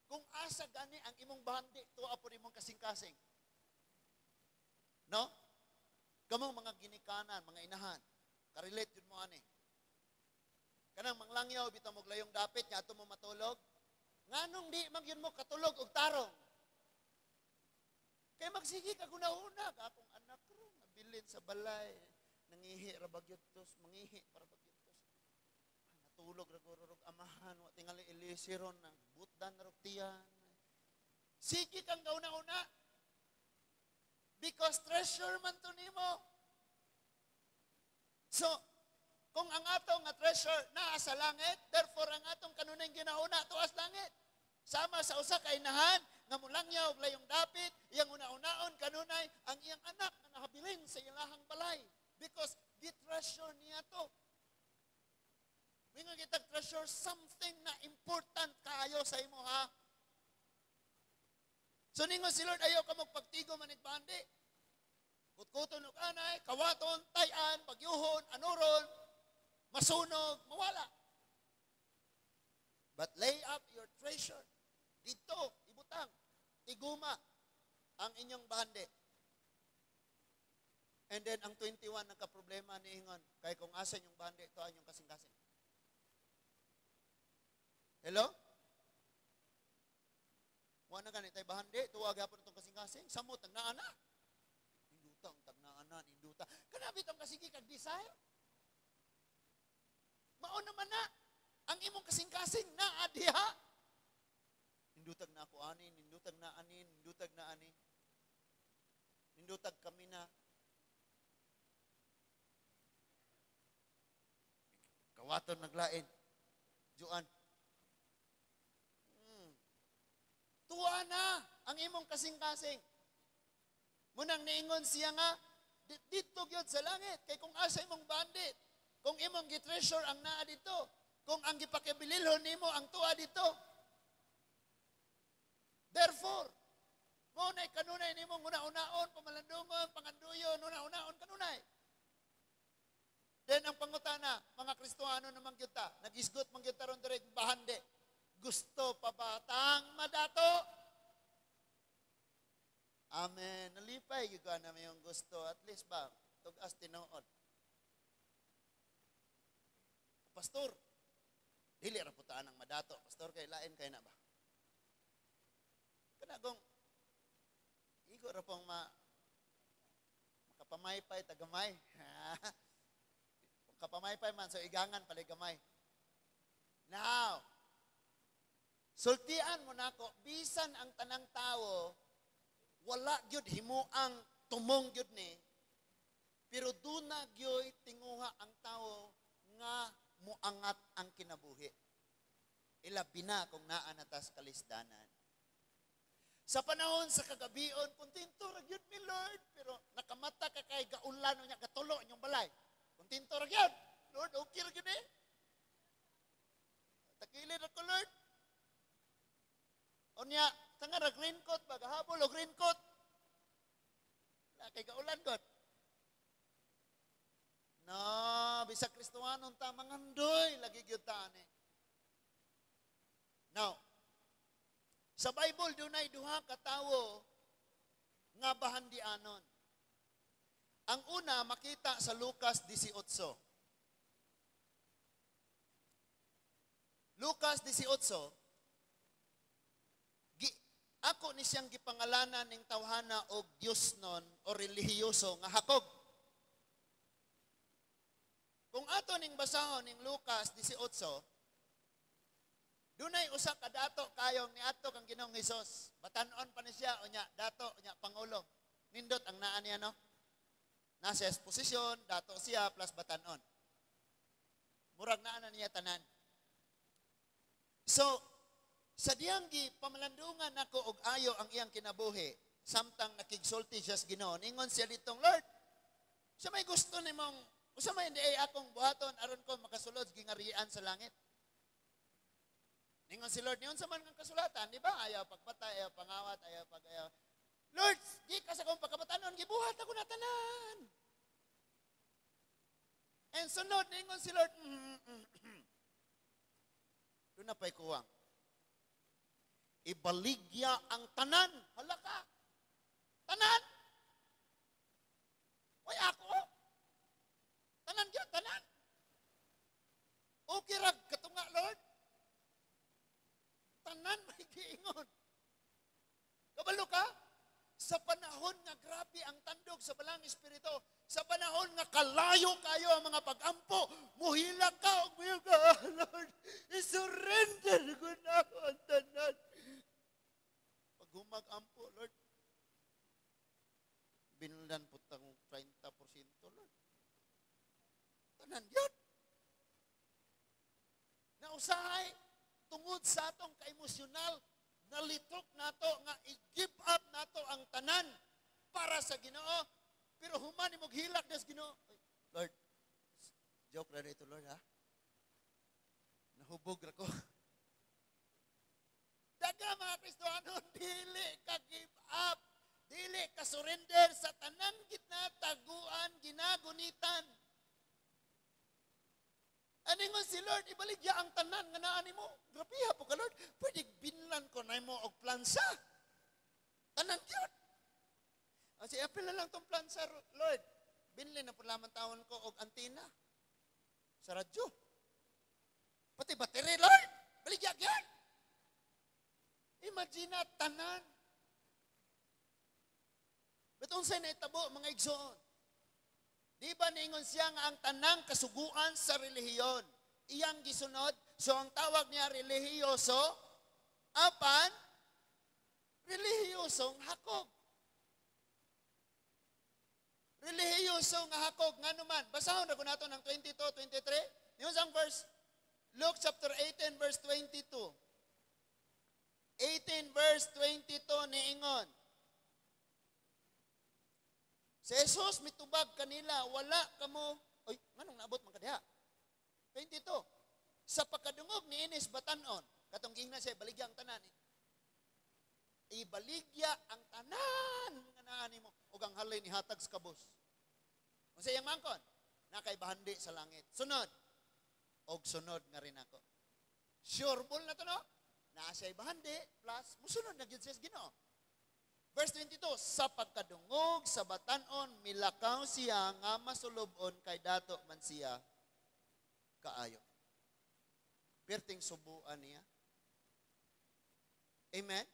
Kung asa gani ang imong bahandi, tuwa po imong kasing-kasing. No? Kamong mga ginikanan, mga inahan, ka-relate jud mo ani. Kanang manglangyaw bitaw mo layong dapit nya ato mo matulog. Nganong di man gyud mo katulog og tarong? Kay magsige ka guna-una, akong anak ro nabilin sa balay, nangihi ra ba gyud tos, mangihi para ba gyud tos. Ay, natulog ra guro rog amahan, wa tingali ilisi ron na butdan ra rog tiyan. Sige kang gauna-una. Because treasure man to nimo. So, kung ang atong nga treasure naa sa langit, therefore ang atong kanunay ginauna tuas langit. Sama sa usa ka inahan nga mulangyaw og layong dapit, iyang una-unaon kanunay ang iyang anak nga nahabilin sa ilahang balay because gi-treasure niya to. Mingon kitag treasure, something na important kaayo sa imo ha. So ningon si Lord, ayaw ka magpagtigo manigbandi. Kutkuton og anay, kawaton, tayan, bagyuhon, anuron, masunog, mawala. But lay up your treasure. Dito, ibutang, tiguma ang inyong bahandi. And then, ang 21, nagka-problema ni Ingon, kay kung asa inyong bahandi, ito ang inyong kasing-kasing. Hello? Wa na gani tay bahandi, tuwa gyapon itong kasing-kasing, samot ang naana. Ninduta ang tag naana, ninduta. Kana bitong kasigi kag desire. Mao naman na ang imong kasing-kasing naa diha. Nindutag na ako ani, nindutag na ani, nindutag na ani. Nindutag kami na. Kawaton naglain. Juan. Tuwa na ang imong kasing-kasing. Munang niingon siya nga, dito gyud sa langit, kay kung asa imong bandit, kung imong gi-treasure ang naa dito, kung ang gipakibililhon nimo ang tuwa dito. Therefore, mao nay kanunay nimong una-unaon, pamalandungon, panganduyon, una-unaon kanunay. Then ang pangutana, mga Kristohano naman gyud ta, nagisgot man gyud ta ron diri bahandi. Gusto pa batang madato? Amen. Nalipay gyud ka na may gusto, at least ba tug-as tinuod. Pastor, dili ra putaan ang madato. Pastor, kay lain kay na ba? Kana gong igo ra pong makapamaypay tagamay. Kapamaypay man, so igangan pala gamay. Now, sultian mo nako, bisan ang tanang tao, wala gyud himuang tumong gyud ni, pero duna gyud tinguha ang tao nga muangat ang kinabuhi. Ilabi na kung naa na tas kalisdanan. Sa panahon sa kagabion, kontento ra gyud mi, Lord, pero nakamata ka kay gaulan unya gatulo inyong balay. Kontento ra gyud. Lord, okay ra gyud eh. Takilid ako, Lord. Unya, tanga ra raincoat ba gahabol og raincoat. La kay gaulan god. No, bisag Kristohanon ta mangandoy lagi gyud ta ani. Now, sa Bible dunay duha ka tawo nga bahandianon. Ang una makita sa Lucas 18. Lucas 18, ako ni siyang gipangalanan ning tawhana og Diosnon o relihiyoso nga Hakob. Kung ato ning basahon ning Lucas 18, dunay usa ka dato kayong niadto kang Ginoong Hesus. Batan-on pa ni siya unya dato unya pangulo. Nindot ang naa niya, no? Nasa posisyon, dato siya plus batan-on. Murag naa na niya tanan. So, sa diyang gi pamalandungan nako og ayo ang iyang kinabuhi. Samtang nakigsulti siya sa Ginoo, ningon siya ditong, "Lord, sa may gusto nimong, usa may hindi ay akong buhaton aron ko makasulod sa gingarian sa langit?" Ningon si Lord, "Niyon sa man ng kasulatan, di ba? Ayaw pagpatay, ayaw pangawat, ayaw pag ayaw." "Lord, di ka sa akong pagkabatanon, gibuhat ako na tanan." And sunod, ningon si Lord, "Doon na pa'y kuwang. Ibaligya ang tanan." Hala ka. Tanan. Uy, ako. Tanan yun, tanan. Okay rag, katunga, Lord. Tanan may giingon. Kabalo ka? Sa panahon nga grabe ang tandog sa Balang Espiritu, sa panahon nga kalayo kayo ang mga pag-ampo, muhilak ka og muyo ka, "Lord, i-surrender ko na ako ang tanan. Pag humag-ampo, Lord, binlan po tang 30%, Lord." Tanan yun. Nausahay, tungod sa atong ka-emosyonal, nalitok nato nga i-give up nato ang tanan para sa Ginoo. Pero human mo hilak des Ginoo. "Ay, Lord, joke ra dito, Lord, ha? Nahubog ra ko." Daga mga Kristohano, dili ka give up. Dili ka surrender sa tanang gitna, taguan, ginagunitan. Aningon si Lord, "Ibaligya ang tanan nga naa nimo." "Grabiha po ka, Lord. Pwede binlan ko na mo og plansa. Tanan yun. Kasi apil na lang tong plansa, Lord. Binlin na po lamang taon ko og antina sa radyo. Pati battery, Lord. Baligya yan." Imagine na, tanan. But unsay naitabo, mga igsoon? Di ba niingon siya nga ang tanang kasuguan sa relihiyon iyang gisunod? So ang tawag niya relihiyoso, apan relihiyosong hakog. Relihiyoso nga hakog ngano man. Basahon ra ko nato ng 22, 23. Yun ang verse Luke chapter 18 verse 22. 18 verse 22 niingon. Si Jesus mitubag kanila, "Wala kamo," oy, nganong naabot man kadiha? 22. Sa pagkadungog ni inis batanon, katong giingnan siya, "Baligya ang tanan." Ibaligya ang tanan nga naa nimo ug ang halin ihatag sa kabus. Unsa iyang mangkon? Nakay bahandi sa langit. Sunod. Og sunod nga rin ako. Sure bull na to, no? Naa siya'y bahandi plus musunod na gyud siya sa Ginoo. Verse 22, sa pagkadungog sa batanon, milakaw siya nga masulubon kay dato man siya kaayo. Perting subuan niya. Amen?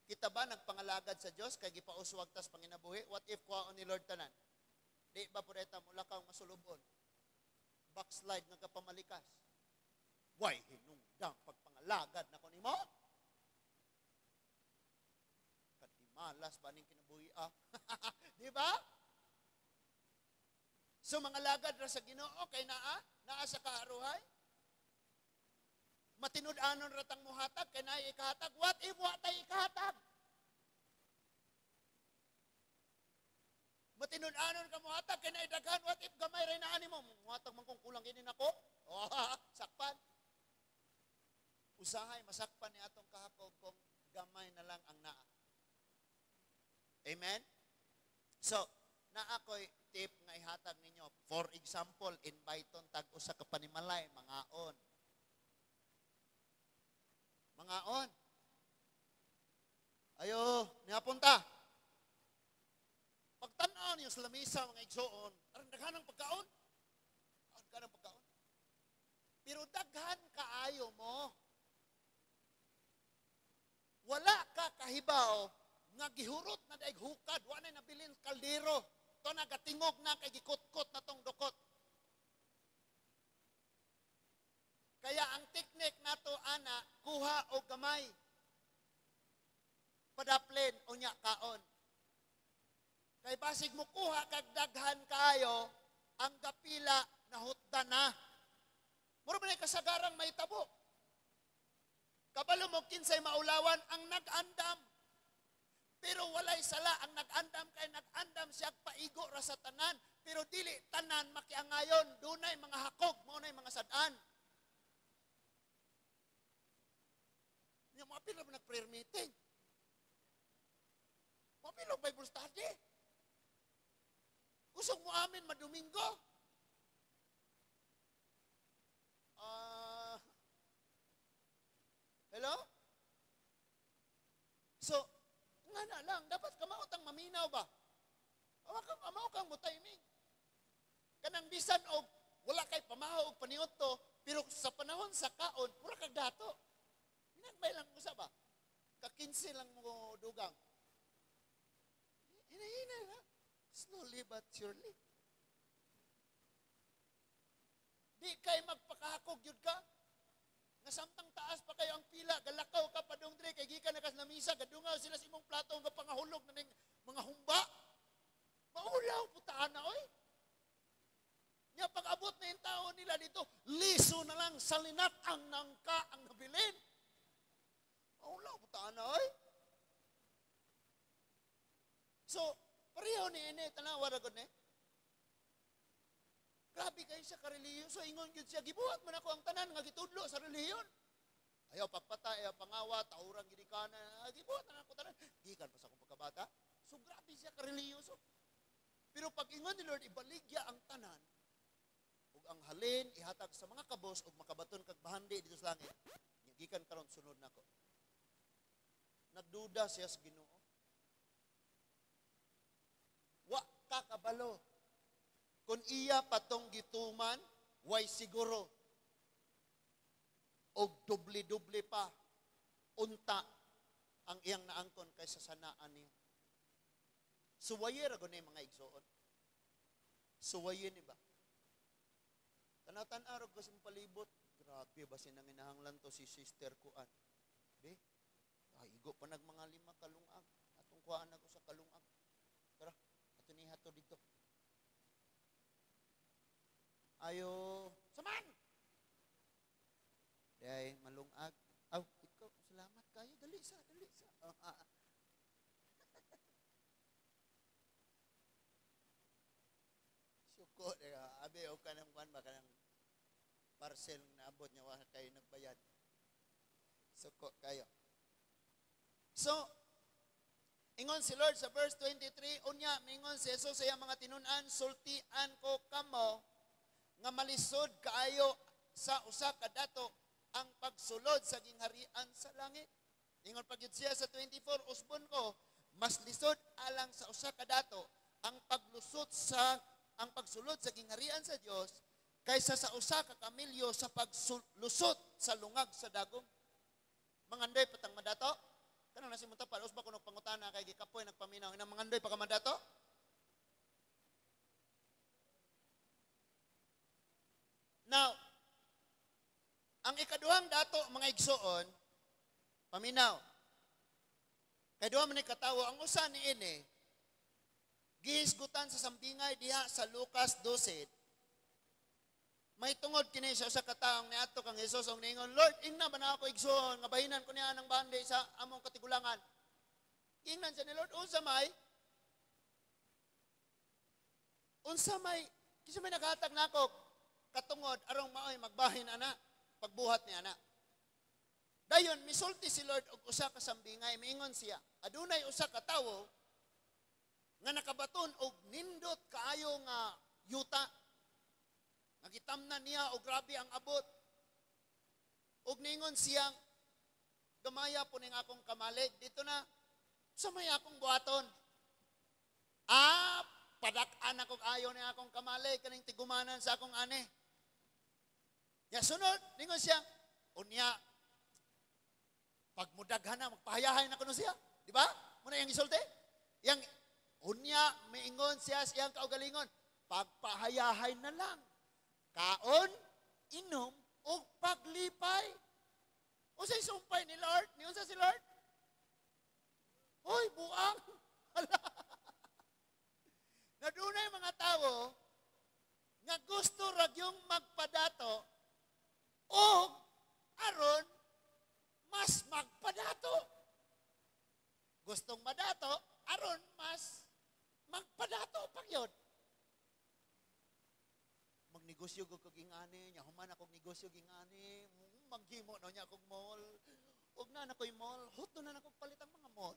Kita ba nagpangalagad sa Dios kay gipauswag tas panginabuhi? What if kuhaon ni Lord tanan? Di ba pureta mulakaw masulubon? Backslide nga kapamalikas. Why hinungdang pagpangalagad nako nimo? Kadimalas ba ning kinabuhi ah? Di ba? So mga lagad ra sa Ginoo kay naa naa sa kaaruhay. Matinud-anon ra tang muhatag kay naay ikahatag. What if wa tay ikahatag? Matinud-anon ka muhatag kay naay daghan. What if gamay ra naa nimo? Muhatag man kung kulang kini nako. Oh, sakpan. Usahay masakpan ni atong kahapon kung gamay na lang ang naa. Amen? So, naa ko'y tip nga ihatag ninyo. For example, invite-on tag usa ka panimalay, mangaon. Mangaon. Ayo, niapunta. Pagtan-aw niyo sa lamisa, mga igsoon, aron daghan ang pagkaon. Daghan ang pagkaon. Pero daghan kaayo mo. Wala ka kahibaw nga gihurot na daig hukad, wa na nabilin kaldero. To nagatingog na kay gikutkot na tong dukot. Kaya ang teknik nato ana, kuha og gamay. Padaplin unya kaon. Kay basig mo kuha kag daghan kaayo, ang gapila nahutda na. Mura man kasagarang may tabo. Kabalo mo kinsay maulawan ang nag-andam. Pero walay sala ang nag-andam kay nag-andam siya paigo ra sa tanan, pero dili tanan makiangayon, dunay mga hakog, mao nay mga sad-an. Nya mo apil ra nag-prayer meeting. Mo apil og Bible study. Kusog mo amin madomingo. Hello? So, nga na lang, dapat kamaot ang maminaw ba? Kamao kang mo-timing. Kanang bisan og wala kay pamahaw og paniudto, pero sa panahon sa kaon, mura kag dato. Hinagmay lang usa ba? Ka-15 lang mo dugang. Hinay-hinay ha. Slowly but surely. Di kay magpakahakog yun ka. Nga samtang taas pa kayo ang pila, galakaw ka padung dre kay gikan na kas lamisa, gadungaw sila sa imong plato nga pangahulog na ning mga humba. Maulaw putaan na oy. Nya pag-abot na yung tao nila dito, liso na lang salinat ang nangka ang nabilin. Maulaw putaan na oy. So, pareho ni ini tanawa ra gud ni. Grabe kayo siya karelihiyoso. Ingon gyud siya, gibuhat man ako ang tanan nga gitudlo sa relihiyon. Ayaw pagpatay, ayaw pangawa, taurang ginikanan, gibuhat na ako tanan. Gikan pa sa akong pagkabata. So grabe siya karelihiyoso. Pero pag ingon ni Lord, ibaligya ang tanan, ug ang halin ihatag sa mga kabos ug makabaton kag bahandi dito sa langit. Gikan karon sunod nako. Nagduda siya sa Ginoo. Wa ka kabalo. Kung iya patong gituman, way siguro. Og dubli-dubli pa, unta ang iyang naangkon kaysa sanaan niya. Suwaye ra gud ni mga igsoon. Suwaye ni ba? Tanaw-tan-aw ra ko sa palibot. Grabe ba sinanginahanglan to si Sister Kuan. Be, ay, igo pa nag mga 5 kalungag. Atong kuhaan ako sa kalungag. Tara, ato ni hato dito. Ayo, saman! Day, malungag. Aw, ikaw, salamat kayo. Dali sa, dali sa. Suko, abi, o kanang kuan ba, kanang parcel na abot niya, wa kayo nagbayad. Suko kayo. So, ingon si Lord sa verse 23, unya, mingon si Jesus sa iyang mga tinun-an, sultian ko kamo, nga malisod kaayo sa usa ka dato ang pagsulod sa gingharian sa langit. Ingon pa gyud siya sa 24, usbon ko, mas lisod alang sa usa ka dato ang paglusot sa ang pagsulod sa gingharian sa Dios kaysa sa usa ka kamilyo sa paglusot sa lungag sa dagom. Mangandoy patang madato. Kanang nasi mo tapal, usba ko nagpangutana kay gikapoy nagpaminaw. Inang mangandoy pa ka madato? Now, ang ikaduhang dato, mga igsoon, paminaw. Kay duha man ni katawo, ang usa ni ini, gihisgutan sa sambingay diha sa Lucas 12. May tungod kini siya sa kataong niadto kang Hesus ang niingon, Lord, ingna ba na ako igsoon nga bahinan ko niya ang bandi sa among katigulangan. Ingnan siya ni Lord, unsa may? Unsa may? Kinsa may naghatag nako katungod arong maoy magbahin ana pagbuhat ni ana. Dayon misulti si Lord og usa ka sambingay, miingon siya, adunay usa ka tawo nga nakabaton og nindot kaayo nga yuta. Nagitamnan niya og grabe ang abot. Og ningon siyang, gamaya po ning akong kamalig dito na sa may akong buhaton. Ah, padak-an akong ayo ni akong kamalig kaning tigumanan sa akong ani. Ya sunod, ningon siya, unya pagmudaghan na magpahayahay na kuno siya, di ba? Muna yang gisulti. Yang unya miingon siya sa iyang kaugalingon, pagpahayahay na lang. Kaon, inom, ug paglipay. Unsay sumpay ni Lord? Ni unsa si Lord? Hoy, buang. Hala. Nadunay mga tawo nga gusto ra gyung magpadato og aron mas magpadato. Gustong madato, aron mas magpadato pa gyud. Magnegosyo ko kog ingani, nya human akong negosyo ingani, maghimo na niya akong mall. Ug na na ko'y mall, huto na na kong palit ang mga mall.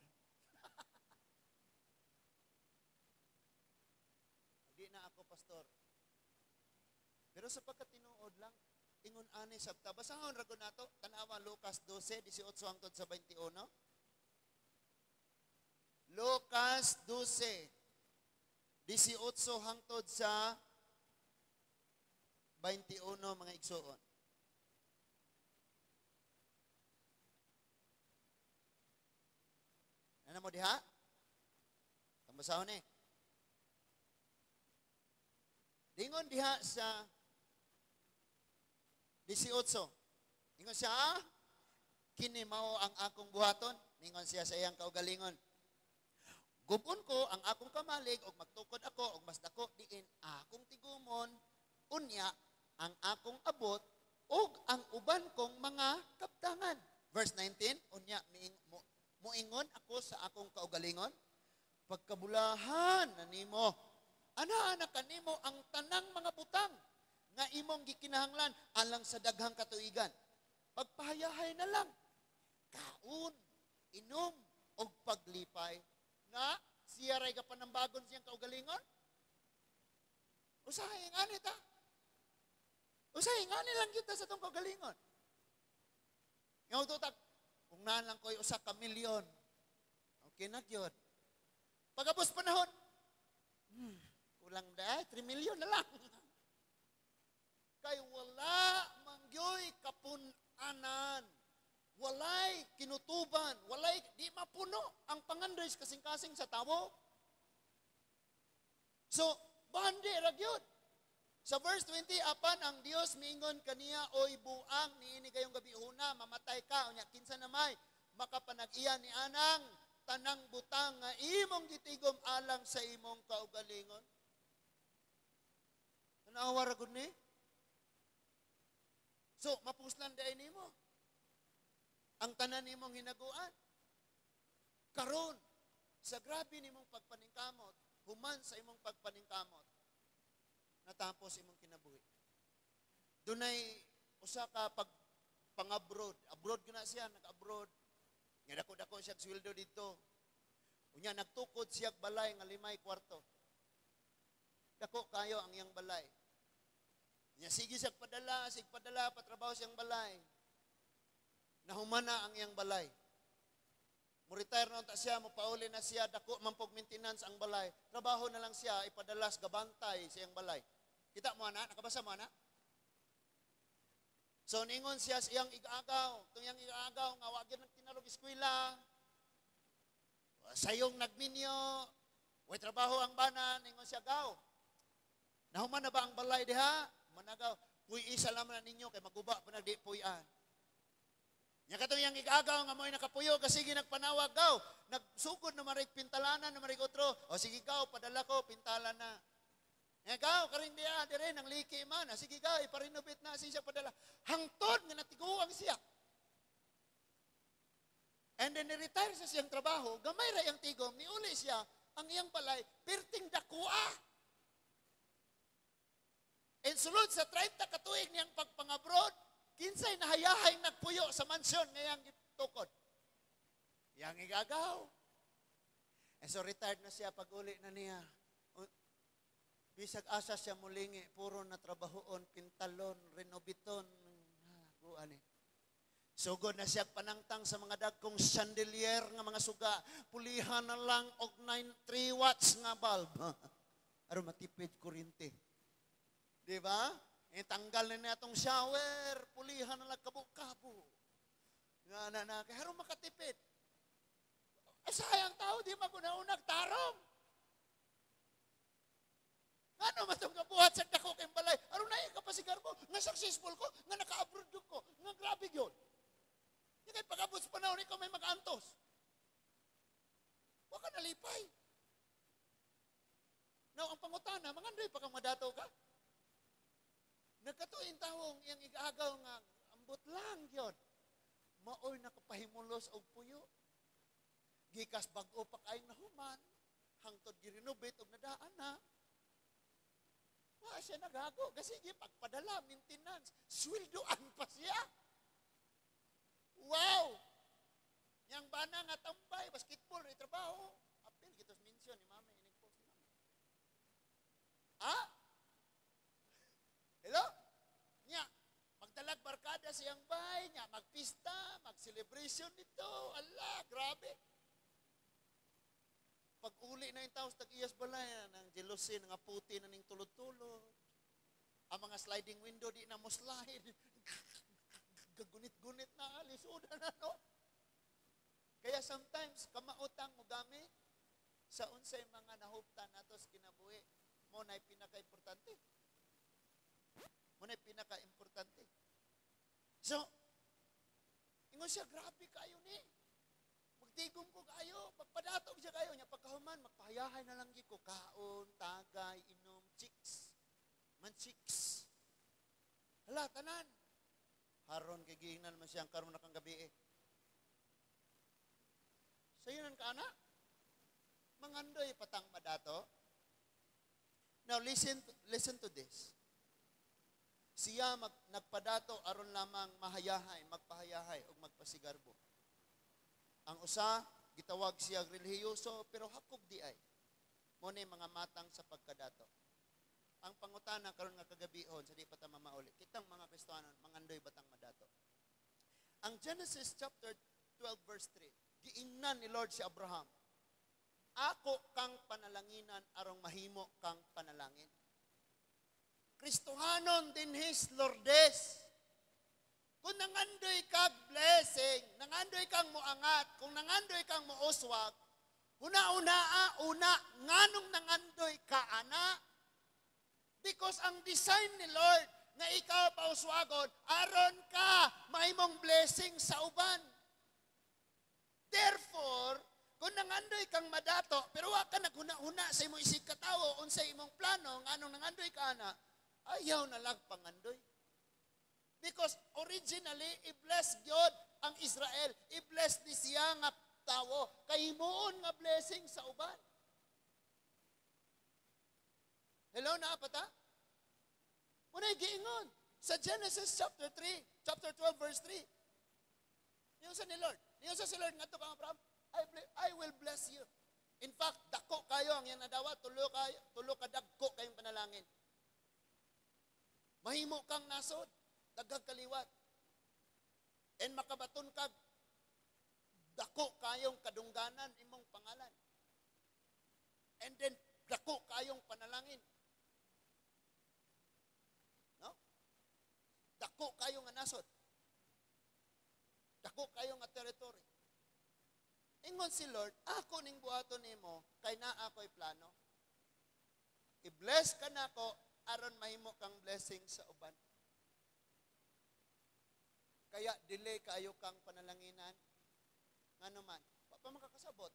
Di na ako pastor. Pero sa pagkatinuod lang, ingon ani sabta. Basahon ra gud nato, tan-awa Lucas 12:18 hangtod sa 21. Lucas 12:18 hangtod sa 21, mga igsoon. Ano mo diha? Tambasahon ni. Dingon diha sa 18. Ingon siya, kini mao ang akong buhaton. Ningon siya sa iyang kaugalingon. Gubon ko ang akong kamalig og magtukod ako og mas dako diin akong tigumon, unya ang akong abot ug ang uban kong mga kaptangan. Verse 19, unya muingon ako sa akong kaugalingon, pagkabulahan na nimo, ana-ana kanimo ang tanang mga butang nga imong gikinahanglan alang sa daghang katuigan. Pagpahayahay na lang, kaon, inom, og paglipay. Na siya ray kapanambagon siyang kaugalingon? Usahay ngani ta. Usahay ngani lang kita sa tong kaugalingon. Ngaw tutak, kung naan lang ko'y usa ka milyon, okay na gyud. Pagabos panahon, kulang na, 3 million na lang. Kay wala mangyoy kapunanan, walay kinutuban, walay di mapuno ang pangandoy sa kasing-kasing sa tawo. So, bandi ra gyud. Sa verse 20, apan ang Dios miingon kaniya, oy buang niini kayong gabihuna, mamatay ka, unya kinsa namay makapanag-iya ni anang tanang butang nga imong gitigom alang sa imong kaugalingon. Tanawa ra gud ni. So, mapuslan dai nimo ang tanan nimong hinaguan. Karon, sa grabe nimong pagpaningkamot, human sa imong pagpaningkamot, natapos imong kinabuhi. Dunay usa ka pag pang-abroad, abroad gyud na siya, nag-abroad. Nga dako-dako siya sweldo didto. Unya nagtukod siya balay nga 5 kwarto. Dako kayo ang iyang balay. Unya sige siya padala, sige padala patrabaho siyang balay. Nahumana ang iyang balay. Mo-retire na unta siya, mopauli na siya, dako man pog maintenance ang balay. Trabaho na lang siya, ipadalas gabantay sa iyang balay. Kita mo ana, nakabasa mo ana? So ningon siya sa iyang igaagaw, itong iyang igaagaw nga wa gyud nagtinarog eskwela. Sayong nagminyo, way trabaho ang bana, ningon siya gaw. Nahuman na ba ang balay diha? Managaw, puy isa lamang na ninyo kay maguba pa na di puy-an. Nya katong iyang igaagaw nga mo'y nakapuyo kasi sige nagpanawag gaw, nagsugod na marig pintalanan na marig otro. O sige gaw, padala ko pintala na. Nya gaw karing diha dire nang liki man, sige gaw iparenovate na siya padala. Hangtod nga natiguang siya. And then ni-retire sa siyang trabaho, gamay ra iyang tigom, niuli siya ang iyang balay perting dakua. And sulod sa 30 ka tuig niyang pagpangabroad, kinsay nahayahay nagpuyo sa mansyon ngayang gitukod. Yang igagaw. And so retired na siya, pag-uli na niya. Bisag asa siya mulingi, puro na trabahoon, pintalon, renobiton, guan eh. Sugod na siya panangtang sa mga dagkong chandelier nga mga suga, pulihan na lang og 9 3 watts nga bulb. Aron matipid kuryente. Di ba? Eh, tanggal na niya itong shower, pulihan na lang kabo-kabo. Nga na na, kaya aron makatipid. Eh, sayang tao, di maguna-unag tarong. Ano man itong kabuhat sa dako kayong balay? Aron na ka pasigar mo, nga successful ko, nga naka-abroad ko, nga grabe yun. Hindi kayo pag-abot sa panahon, ikaw may mag-antos. Huwag ka nalipay. Now, ang pangutana, mangandoy pa kang madato ka. Nagkatuin tawong iyang igaagaw nga, ambot lang yun. Maoy nakapahimulos og puyo. Gikas bag-o pa kayong nahuman, hangtod girenovate og nadaan na. Wa siya nagago kasi pagpadala, maintenance, sweldoan pa siya. Wow! Yang bana nga tambay, basketball, ray trabaho. Apil, kitos mention ni mama, inig post ni mama. Ah? Hello? Nya, magdalag barkada siyang bay, nya, magpista, mag-celebration dito. Ala, grabe. Pag uli na yung tao sa tag-iyas balay, ng jealousy, nga puti na ning tulod-tulod. Ang mga sliding window, di na mo slide. Gagunit-gunit na, lisudan na, no? Kaya sometimes, kamautang mo gamit sa unsay mga nahuptan nato sa kinabuhi, mo na'y pinaka-importante. Mo na'y pinaka-importante. So, ingon siya, "Grabe kayo ni. Magtigom ko kayo, pagpadatog siya kayo, nya pagkahuman, magpahayahay na lang ko, kaon, tagay, inom, chicks, man chicks. Hala, tanan." Haron kay giingnan man siyang karon na kang gabi eh. Sayo ka ana? Mangandoy patang madato. Now listen to this. Siya nagpadato aron lamang mahayahay, magpahayahay ug magpasigarbo. Ang usa gitawag siya relihiyoso pero hakog di ay. Mo ni mga matang sa pagkadato. Ang pangutana karon nga kagabihon sa di pa ta mamauli. Kitang mga Kristohanon, mangandoy batang madato? Ang Genesis chapter 12 verse 3, giingnan ni Lord si Abraham, "Ako kang panalanginan arong mahimo kang panalangin." Kristohanon dinhis Lourdes. Kung nangandoy kag blessing, nangandoy kang moangat, kung nangandoy kang mouswag, una-una, una, nganong nangandoy ka, ana? Because ang design ni Lord nga ikaw pauswagon, aron ka mahimong blessing sa uban. Therefore, kung nangandoy kang madato, pero wa ka naghuna-huna sa imong isig katawo, unsay imong plano, nganong nangandoy ka ana, ayaw na lang pangandoy. Because originally, i-bless God ang Israel. I-bless ni siya nga tawo. Kay himuon nga blessing sa uban. Hello, naa pa ta? Unay giingon sa Genesis chapter 3, chapter 12 verse 3. Niyo sa ni Lord. Niyo sa si Lord ngadto kang Abraham, I will bless you. In fact, dako kayo ang iyang nadawat, tulo kayo, tulo ka dagko kayong panalangin. Mahimo kang nasod, daghang kaliwat. And makabaton kag dako kayong kadungganan imong pangalan. And then dako kayong panalangin. No? Dako kayo nga nasod. Dako kayo nga territory. Ingon si Lord, "Ako ning buhaton nimo kay naa ko'y plano. I-bless ka nako aron mahimo kang blessing sa uban." Kaya delay kaayo kang panalanginan. Ngano man, wa pa makakasabot.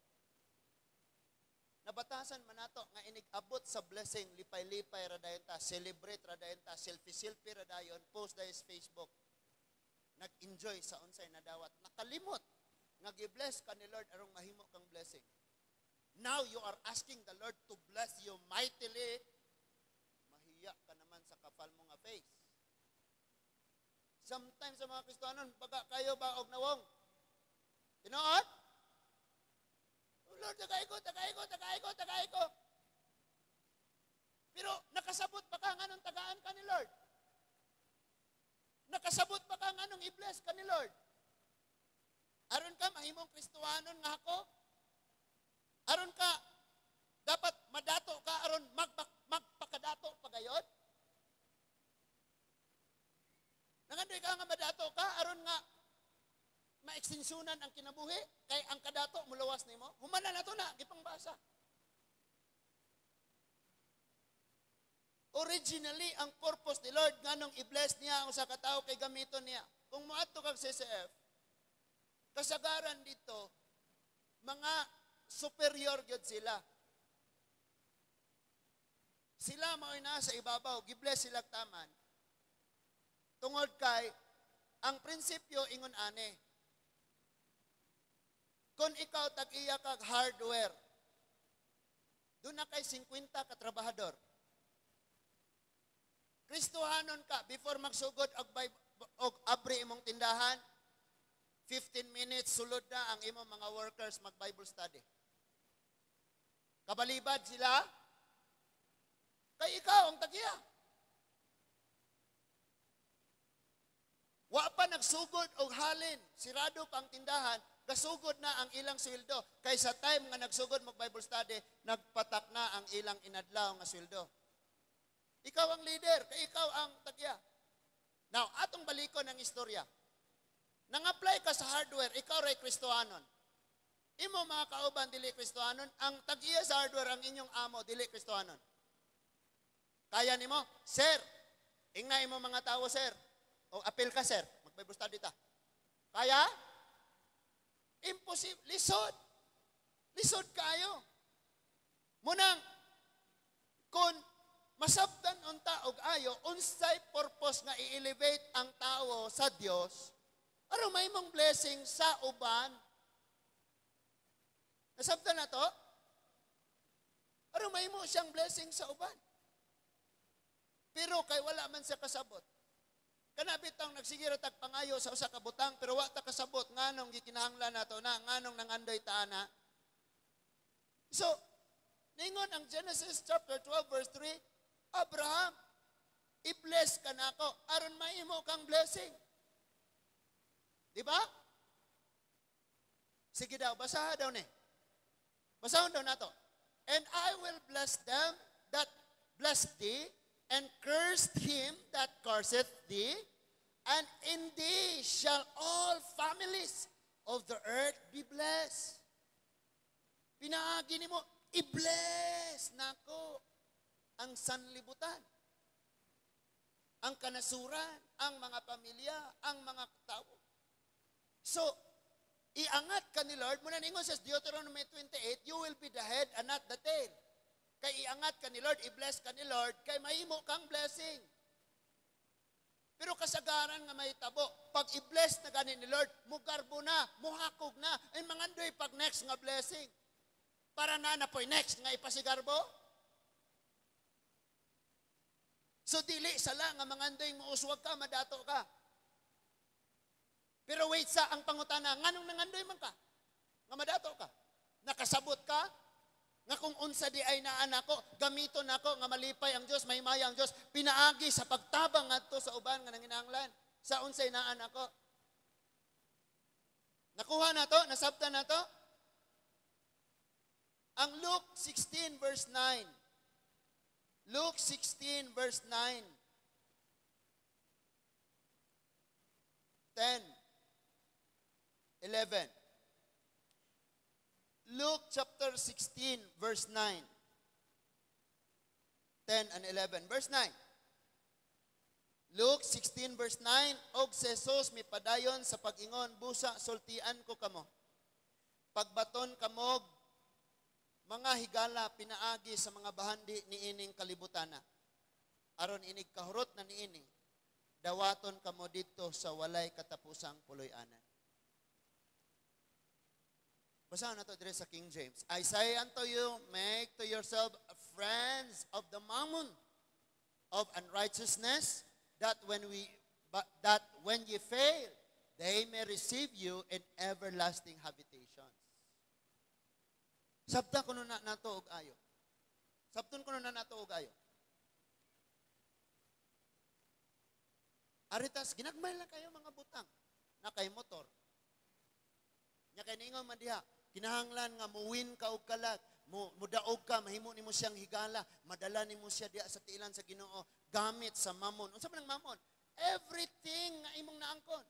Nabatasan man nato nga inig-abot sa blessing, lipay-lipay ra dayon ta, celebrate ra dayon ta, selfie-selfie ra dayon, post dayon sa Facebook. Nag-enjoy sa unsay nadawat. Nakalimot nga gi-bless ka ni Lord aron mahimo kang blessing. Now you are asking the Lord to bless you mightily. Mahiya ka naman sa kapal mo nga face. Sometimes sa mga Kristohanon, baga kayo ba og nawong? Tinuod? "Oh Lord, tagay ko, tagay ko, tagay ko, tagay ko." Pero nakasabot pa ka nganong tagaan ka ni Lord? Nakasabot pa ka nganong i-bless ka ni Lord? Aron ka mahimong Kristohanon nga ako? Aron ka dapat madato ka aron magpakadato pagayon? Nangandoy ka nga madato ka aron nga maekstensyonan ang kinabuhi kay ang kadato mulawas nimo? Humana na to na gipangbasa. Originally, ang purpose ni Lord nganong i-bless niya ang usa ka tawo kay gamiton niya. Kung moadto kag CCF, kasagaran dito mga superior gyud sila. Sila mao'y nasa ibabaw, gi-bless sila taman. Tungod kay ang prinsipyo ingon ani. Kung ikaw tag-iya kag hardware, duna kay 50 ka trabahador. Kristohanon ka, before magsugod og abri imong tindahan, 15 minutes sulod na ang imong mga workers mag Bible study. Kabalibad sila? Kay ikaw ang tagiya. Wa pa nagsugod og halin, sirado pa ang tindahan, gasugod na ang ilang sweldo. Kay sa time nga nagsugod mag Bible study, nagpatak na ang ilang inadlaw nga sweldo. Ikaw ang leader, kay ikaw ang tagya. Now, atong balikon ang istorya. Nang-apply ka sa hardware, ikaw ray Kristohanon. Imo mga kauban dili Kristohanon, ang tag-iya sa hardware ang inyong amo dili Kristohanon. Kaya nimo, sir, ingna imo mga tao, sir. O apil ka, sir, mag-Bible study ta. Kaya? Imposible, lisod. Lisod kayo. Munang kung masabtan unta og ayo, unsay purpose nga i-elevate ang tao sa Dios aron mahimong blessing sa uban. Nasabtan na to? Aron mahimo siyang blessing sa uban. Pero kay wala man siya kasabot. Kana bitong nagsige ra tag pangayo sa usa ka butang pero wa ta kasabot nganong gikinahanglan nato na, nganong nangandoy ta ana. So, ningon ang Genesis chapter 12 verse 3, Abraham, i-bless ka nako aron mahimo kang blessing. Di ba? Sige daw, basaha daw ni. Basahon daw nato. And I will bless them that bless thee, and curse him that curseth thee, and in thee shall all families of the earth be blessed. Pinaagi nimo, i-bless nako ang sanlibutan, ang kanasuran, ang mga pamilya, ang mga tao. So, iangat ka ni Lord. Muna ningon sa Deuteronomy 28, you will be the head and not the tail. Kay iangat ka ni Lord, i-bless ka ni Lord, kay mahimo kang blessing. Pero kasagaran nga mahitabo, pag i-bless na gani ni Lord, mugarbo na, muhakog na, ay mangandoy pag next nga blessing. Para na na po'y next nga ipasigarbo. So dili sala nga mangandoy muuswag ka, madato ka. Pero wait sa ang pangutana, nganong nangandoy man ka? Nga madato ka? Nakasabot ka? Nga kung unsa di ay naa nako, gamiton nako nga malipay ang Dios, mahimaya ang Dios, pinaagi sa pagtabang ngadto sa uban nga nanginahanglan sa unsay naa nako. Nakuha na to, nasabtan na to. Ang Luke 16 verse 9. Luke 16 verse 9. 10. 11. Luke chapter 16 verse 9. 10 and 11. Verse 9. Luke 16 verse 9, og si Jesus mipadayon sa pag-ingon, busa sultian ko kamo. Pagbaton kamog mga higala pinaagi sa mga bahandi niining kalibutana. Aron inig kahurot na niini, dawaton kamo didto sa walay katapusang puloy-anan. Basahan na to dire sa King James. I say unto you, make to yourself friends of the mammon of unrighteousness, that when ye fail, they may receive you in everlasting habitations. Sabta kuno na nato og ayo. Sabton kuno na nato og ayo. Aritas ginagmay lang kayo mga butang na kay motor. Nya kay ningon man diha, kinahanglan nga muwin ka og kalag, mudaog ka, mahimo nimo siyang higala, madala nimo siya diha sa tiilan sa Ginoo gamit sa mamon. Unsa man ang mamon? Everything nga imong naangkon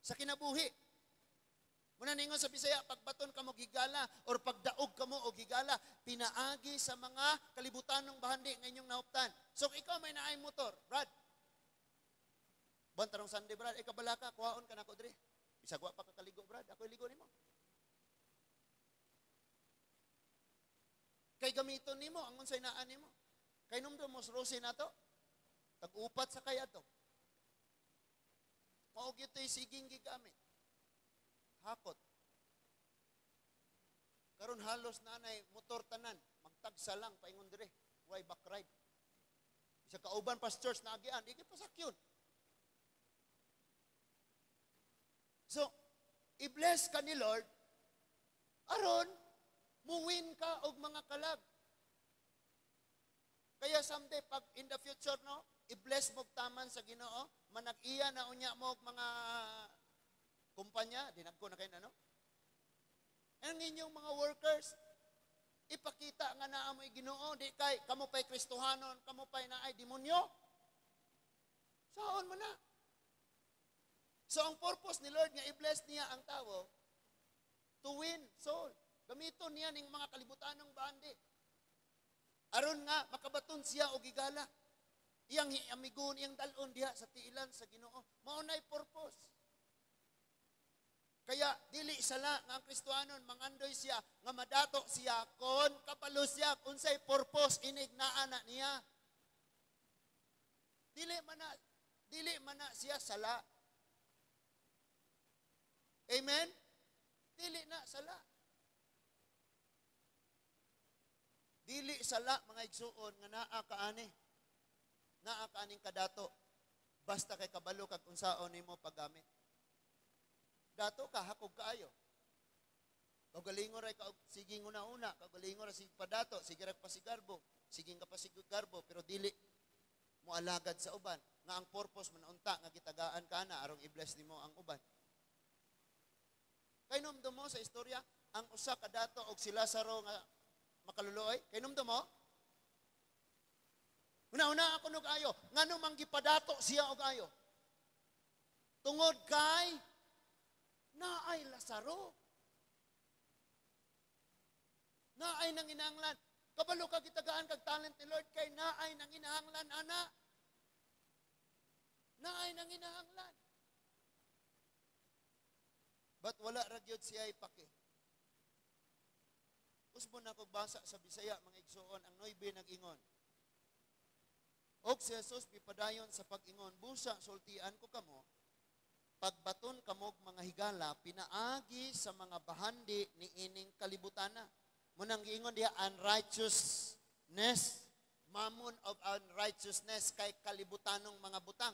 sa kinabuhi. Muna ningon sa Bisaya, pagbaton ka mo higala or pagdaog ka mo og higala, pinaagi sa mga kalibutanong bahandi nga inyong nahuptan. So kung ikaw may naay motor, Brad. Buwan tarong Sunday, Brad, ay kabala ka, kuhaon ka nako diri. Bisag wa pa ka kaligo, Brad, ako'y ligo nimo. Kay gamiton nimo ang unsay naa nimo. Kay numdum mo rose nato, tag-upat sa kay ato. Mao gyud to'y siging gigamit. Hakot. Karon halos nanay motor tanan, magtagsa lang paingon dire, way back ride. Isa kauban pa sa church na agian, di kay pasakyon. So, i-bless ka ni Lord, aron muwin ka og mga kalag. Kaya someday, pag in the future, no, i-bless mo taman sa Ginoo, manag-iya na unya mo og mga kumpanya, dinagko na kayo na, no? Ang inyong mga workers, ipakita nga naa mo'y Ginoo, di kay kamo pa'y Kristohanon, kamo pa'y naay demonyo. Saon man na? So ang purpose ni Lord nga i-bless niya ang tao to win soul. Gamiton niya ning mga kalibutanong bandi. Aron nga makabaton siya og higala. Iyang amigon, iyang dalon diha sa tiilan sa Ginoo. Mao nay purpose. Kaya dili sala nga ang Kristohanon mangandoy siya nga madato siya kon kabalo siya unsay purpose inig naa na niya. Dili man na siya sala. Amen? Dili na sala. Dili sala mga igsuon nga naa ka ani. Naa ka aning kadato. Basta kay kabalo kag unsaon nimo paggamit. Dato ka, hakog kaayo. Kaugalingon ra ka og sige nguna-una, kaugalingon ra sige padato, sige ra pasigarbo, sige ka pasigarbo, pero dili mo alagad sa uban. Nga ang purpose man unta nga gitagaan ka na aron i-bless nimo ang uban. Kay numdum mo sa istorya ang usa ka dato og si Lazaro nga makaluluoy, kay numdum mo? Una-una ako nog ayo, ngano man gipadato siya og ayo? Tungod kay naay Lazaro. Naay nanginahanglan. Kabalo ka gitagaan kag talent ni Lord kay naay nanginahanglan ana. Naay nanginahanglan. But wala ra gyud siya ipaki. Usbon ako basa sa Bisaya mga igsuon ang 9 nag-ingon. Og si Jesus mipadayon sa pag-ingon, busa sultian ko kamo, pagbaton kamog mga higala pinaagi sa mga bahandi ni ining kalibutana. Munang giingon diha unrighteousness, mammon of unrighteousness kay kalibutanong mga butang.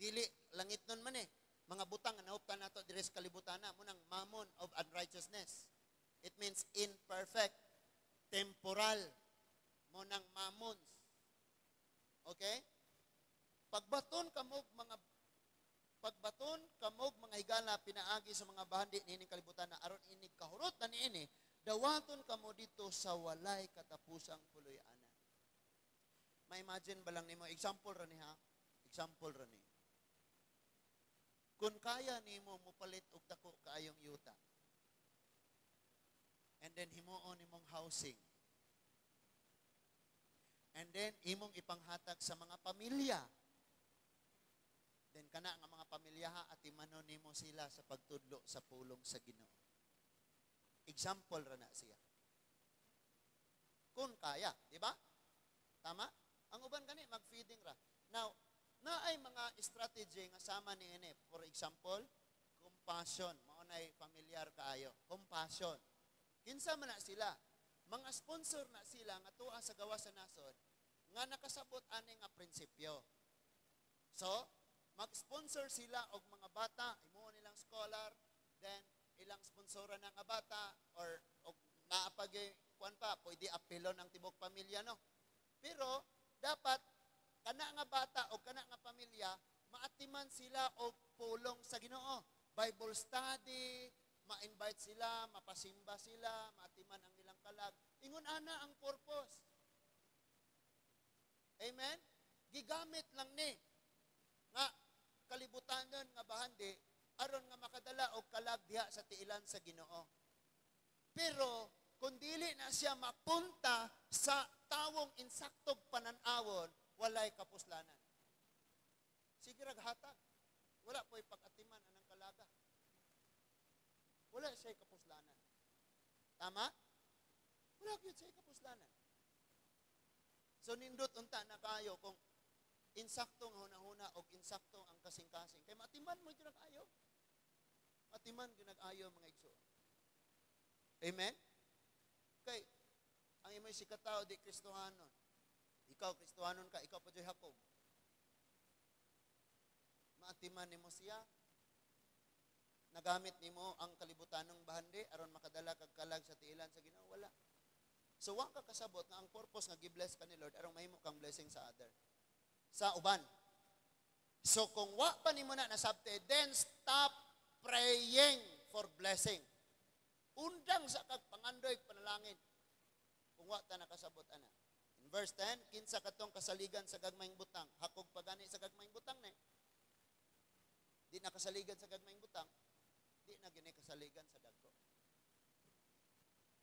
Dili langit nun man eh. Mga butang nga nahuptan nato diri sa kalibutana, munang mammon of unrighteousness. It means imperfect, temporal, munang mammons. Okay? Pagbaton kamog mga higala pinaagi sa mga bahandi niining kalibutan na aron inig kahurot na niini, dawaton kamo dito sa walay katapusang puloy-anan. Ma-imagine ba lang nimo, example ra ni ha? Example ra ni. Kung kaya nimo mopalit og dako kaayong yuta, and then himuon nimong housing, and then imong ipanghatag sa mga pamilya, then kana nga mga pamilya ha, atimanon nimo sila sa pagtudlo sa pulong sa Ginoo. Example ra na siya. Kung kaya, di ba? Tama? Ang uban gani mag-feeding ra. Now, naay mga strategy nga sama ni ini. For example, compassion. Mao nay familiar kaayo. Compassion. Kinsa man na sila? Mga sponsor na sila nga tuwa sa gawas sa nasod nga nakasabot ani nga prinsipyo. So, mag-sponsor sila og mga bata, himuon nilang scholar, then ilang sponsoran na nga bata or og naa pa gyud kuan pa, pwede apilon ang tibok pamilya, no. Pero dapat kana nga bata o kana nga pamilya maatiman sila og pulong sa Ginoo. Bible study, ma-invite sila, mapasimba sila, maatiman ang ilang kalag. Ingon ana ang purpose. Amen? Gigamit lang ni nga kalibutanon nga bahandi aron nga makadala og kalag diha sa tiilan sa Ginoo. Pero kung dili na siya mapunta sa tawong insaktog panan-awon, walay kapuslanan. Sige rag hatag. Wala po'y pag-atiman anang kalaga. Wala siya'y kapuslanan. Tama? Wala gyud siya'y kapuslanan. So nindot unta na kayo kung insaktong hunahuna o insaktong ang kasing-kasing. Kay matiman mo gyud ayo. Matiman gyud ayo mga igsoon. Amen? Kay, ang imoy sikatao di Kristohanon. Ikaw, Kristohanon ka, ikaw pa dyo'y hakog. Maatiman nimo siya. Nagamit nimo ang kalibutanong bahandi aron makadala kag kalag sa tiilan sa Ginoo, wala. So wa ka kasabot nga ang purpose nga gi-bless ka ni Lord aron mahimo kang blessing sa other. Sa uban. So kung wa pa nimo na nasabte, then stop praying for blessing. Undang sa kag pangandoy panalangin. Kung wa ta nakasabot ana. In verse 10, kinsa katong kasaligan sa gagmayng butang, hakog pa gani sa gagmayng butang ni. Di na kasaligan sa gagmayng butang, di na gini kasaligan sa dagko.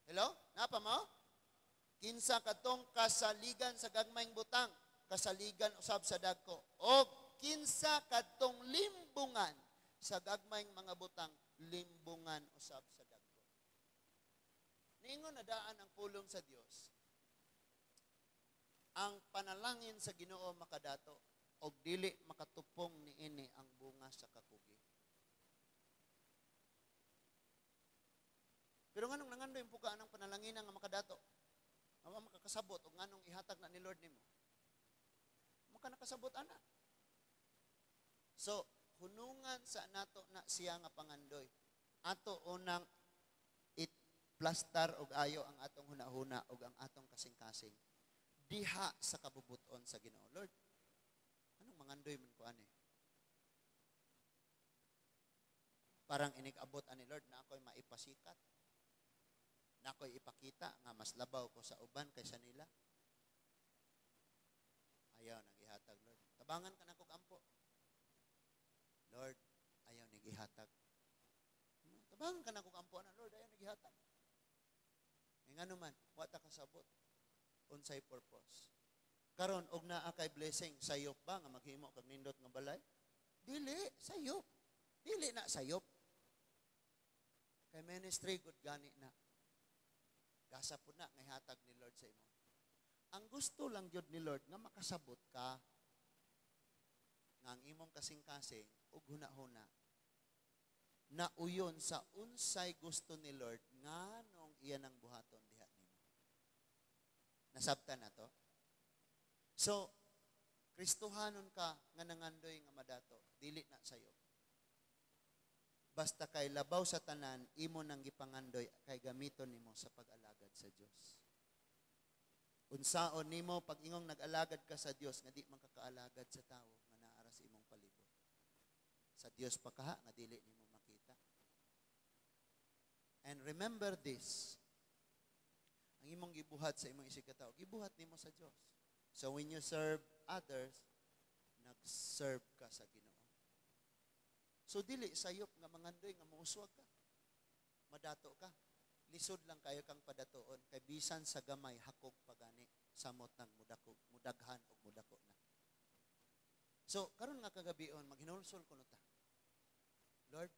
Hello? Napa mo? Kinsa katong kasaligan sa gagmayng butang, kasaligan usab sa dagko. O kinsa katong limbungan sa gagmayng mga butang, limbungan usab sa dagko. Niingon na daan ang pulong sa Dios. Ang panalangin sa Ginoo makadato og dili makatupong niini ang bunga sa kakugi. Pero nganong nangandoy puka ang panalangin nga makadato? Nga wa makakasabot og nganong ihatag na ni Lord nimo? Maka nakasabot ana. So, hunungan sa nato na siya nga pangandoy. Ato unang it-plastar og ayo ang atong hunahuna og ang atong kasing-kasing diha sa kabubuton sa Ginoo. Lord, anong mangandoy man ko ani? Parang inig-abot ani Lord na ako'y maipasikat. Na ako'y ipakita nga mas labaw ko sa uban kaysa nila. Ayaw nang ihatag, Lord. Tabangan ka na kog ampo. Lord, ayaw nang ihatag. Tabangan ka na kog ampo na, Lord, ayaw nang ihatag. E nga naman, wa ta kasabot. Unsay purpose. Karon og naa kay blessing, sayop ba nga maghimo kag nindot nga balay? Dili, sayop. Dili na sayop. Kay ministry good gani na. Gasa po na nga ihatag ni Lord sa imo. Ang gusto lang gyud ni Lord nga makasabot ka nga ang imong kasing-kasing ug hunahuna na uyon sa unsay gusto ni Lord nganong iya nang buhaton diha nimo. Nasabtan na to? So, Kristohanon ka nga nangandoy nga madato, dili na sayo. Basta kay labaw sa tanan, imo nang gipangandoy kay gamiton nimo sa pag-alagad sa Dios. Unsaon nimo pag ingong nag-alagad ka sa Dios nga di man ka kaalagad sa tawo nga naa ra sa imong palibot. Sa Dios pa kaha nga dili nimo makita. And remember this, ang imong gibuhat sa imong isig ka tawo, gibuhat nimo sa Dios. So when you serve others, nag-serve ka sa Ginoo. So dili sayop nga mangandoy nga mouswag ka. Madato ka. Lisod lang kayo kang padatoon kay bisan sa gamay hakog pagani samot nang mudako, mudaghan og mudako na. So karon nga kagabion maghinulsol kuno ta. Lord,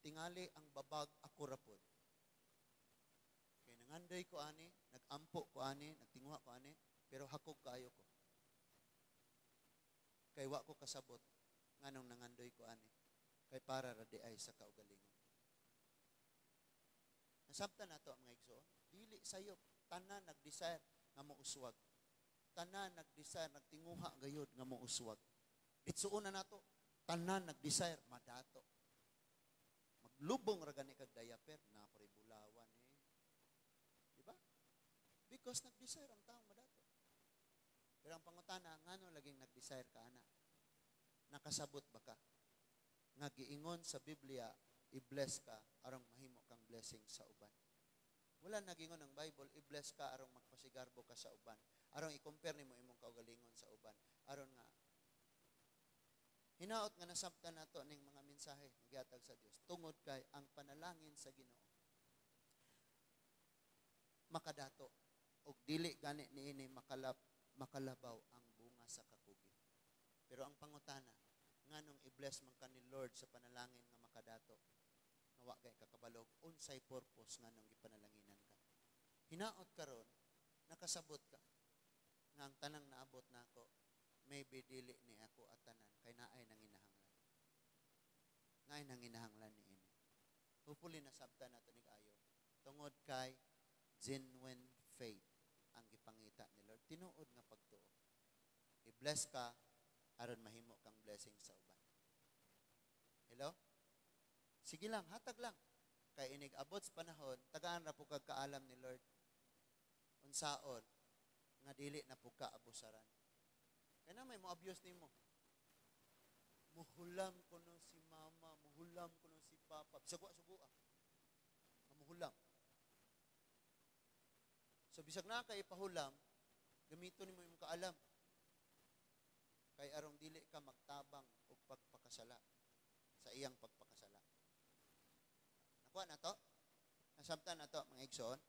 tingali ang babag ako ra pod. Kay nangandoy ko ani, nagampo ko ani, nagtinguha ko ani, pero hakog kaayo ko. Kay wa ko kasabot nganong nangandoy ko ani. Kay para ra di ay sa kaugalingon. Nasabtan nato ang mga igsoon, dili sayop, tanan nag-desire nga mouswag. Tanan nag-desire, nagtinguha gayud nga mouswag. Ditsuon na nato, tanan nag-desire madato. Maglubong ra gani kag diaper, na pare bulawan eh. Di ba? Because nag-desire ang taong madato. Pero ang pangutana, ngano laging nag-desire ka ana? Nakasabot ba ka? Nga giingon sa Biblia, i-bless ka aron mahimo kang blessing sa uban. Wala nagingon ang Bible, i-bless ka aron magpasigarbo ka sa uban. Aron i-compare nimo imong kaugalingon sa uban. Aron nga hinaot nga nasabtan nato ning mga mensahe nga gihatag sa Dios tungod kay ang panalangin sa Ginoo makadato og dili gani niini makalabaw ang bunga sa kakugi. Pero ang pangutana, nganong i-bless man ka ni Lord sa panalangin nga makadato, nga wa kay kakabalog, unsay purpose nganong gipanalanginan ka? Hinaot karon, nakasabot ka nga ang tanang naabot nako, maybe dili ni ako at tanan kay naay nanginahanglan. Naay nanginahanglan niini. Hopefully nasabtan nato nig ayo. Tungod kay genuine faith ang gipangita ni Lord. Tinuod nga pagtuo. I-bless ka aron mahimo kang blessing sa uban. Hello? Sige lang, hatag lang. Kay inig abot sa panahon, tagaan ra po kag kaalam ni Lord. Unsaon nga dili na po ka abusaran. Kay na may mo abuse nimo. Muhulam kuno si mama, muhulam kuno si papa. Bisag wa sugua. Nga muhulam. So bisag na kay ipahulam, gamiton nimo imong kaalam. Kay arong dili ka magtabang og pagpakasala sa iyang pagpakasala. Nakuha na to? Nasabtan na to, mga igsoon?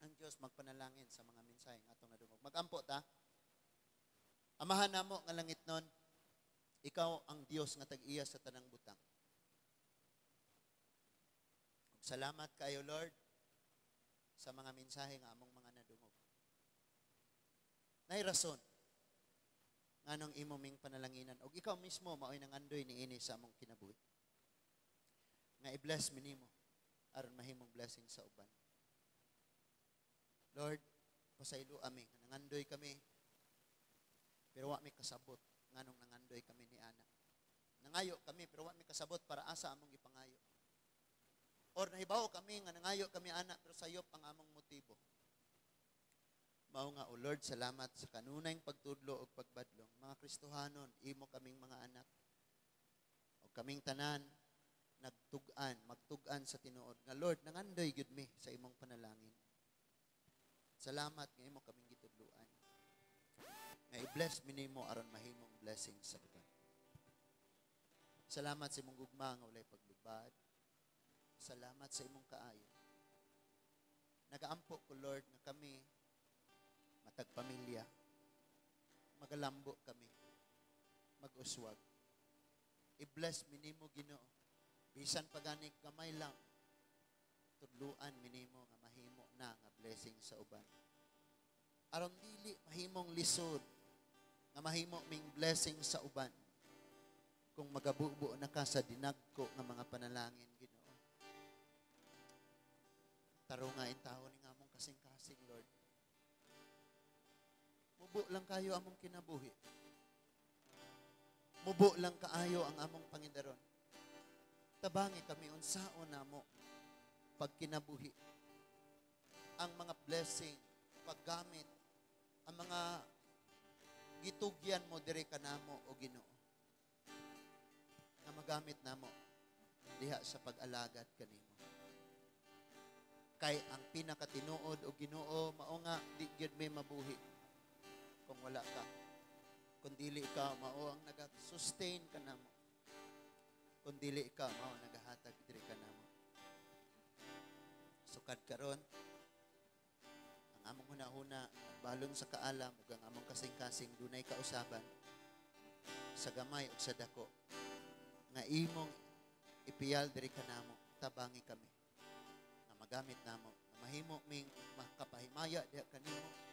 Ang Diyos magpanalangin sa mga mensahe nga atong nadungog. Magampo ta. Amahan namo nga langit nun, ikaw ang Dios nga tag-iya sa tanang butang. Ug salamat kayo, Lord, sa mga mensahe nga among mga nadungog. Nay rason nganong imo ming panalanginan ug ikaw mismo maoy nangandoy niini sa among kinabuhi. Nga i-bless mi nimo aron mahimong blessing sa uban. Lord, pasaylo ami nga nangandoy kami pero wa mi kasabot nganong nangandoy kami ni ana. Nangayo kami pero wa mi kasabot para asa among gipangayo. Or nahibaw kami nga nangayo kami ana pero sayop ang among motibo. Mao nga, O Lord, salamat sa kanunayng pagtudlo ug pagbadlong. Mga Kristohanon, imo kaming mga anak. O kaming tanan nagtug-an, magtug-an sa tinuod nga Lord, nangandoy gyud mi sa imong panalangin. Salamat nga imo kaming gitudloan. Nga i-bless mi nimo aron mahimong blessing sa uban. Salamat sa imong gugma nga walay paglubad. Salamat sa imong kaayo. Nagaampo ko, Lord, nga kami matag pamilya, magalambo kami, mag-uswag. I-bless mi nimo, Ginoo. Bisan pa gani gamay lang, tudluan mi nimo nga mahimo na nga blessing sa uban. Aron dili mahimong lisod nga mahimo ming blessing sa uban kung magabubo na ka sa dinagko nga mga panalangin, Ginoo. Tarunga intawon ni among kasing-kasing, Lord. Mubo lang kayo among kinabuhi. Mubo lang kaayo ang among pangidaron. Tabangi kami unsaon namo pagkinabuhi. Ang mga blessing, paggamit, ang mga gitugyan mo diri kanamo o Ginoo. Nga magamit namo diha sa pag-alagad kanimo. Kay ang pinakatinuod o Ginoo mao nga di gyud may mabuhi kung wala ka. Kung dili ikaw mao ang naga-sustain kanamo. Kung dili ikaw mao ang nagahatag diri kanamo. Sukad karon ang among hunahuna balon sa kaalam ug ang among kasing-kasing dunay kausaban sa gamay ug sa dako nga imong ipiyal diri kanamo, tabangi kami nga magamit namo nga mahimo ming makapahimaya diha kanimo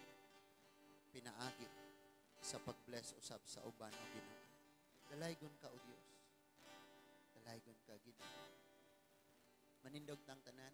pinaagi sa pag-bless usab sa uban o Ginoo. Dalaygon ka, o Dios. Dalaygon ka, Ginoo. Manindog tang tanan.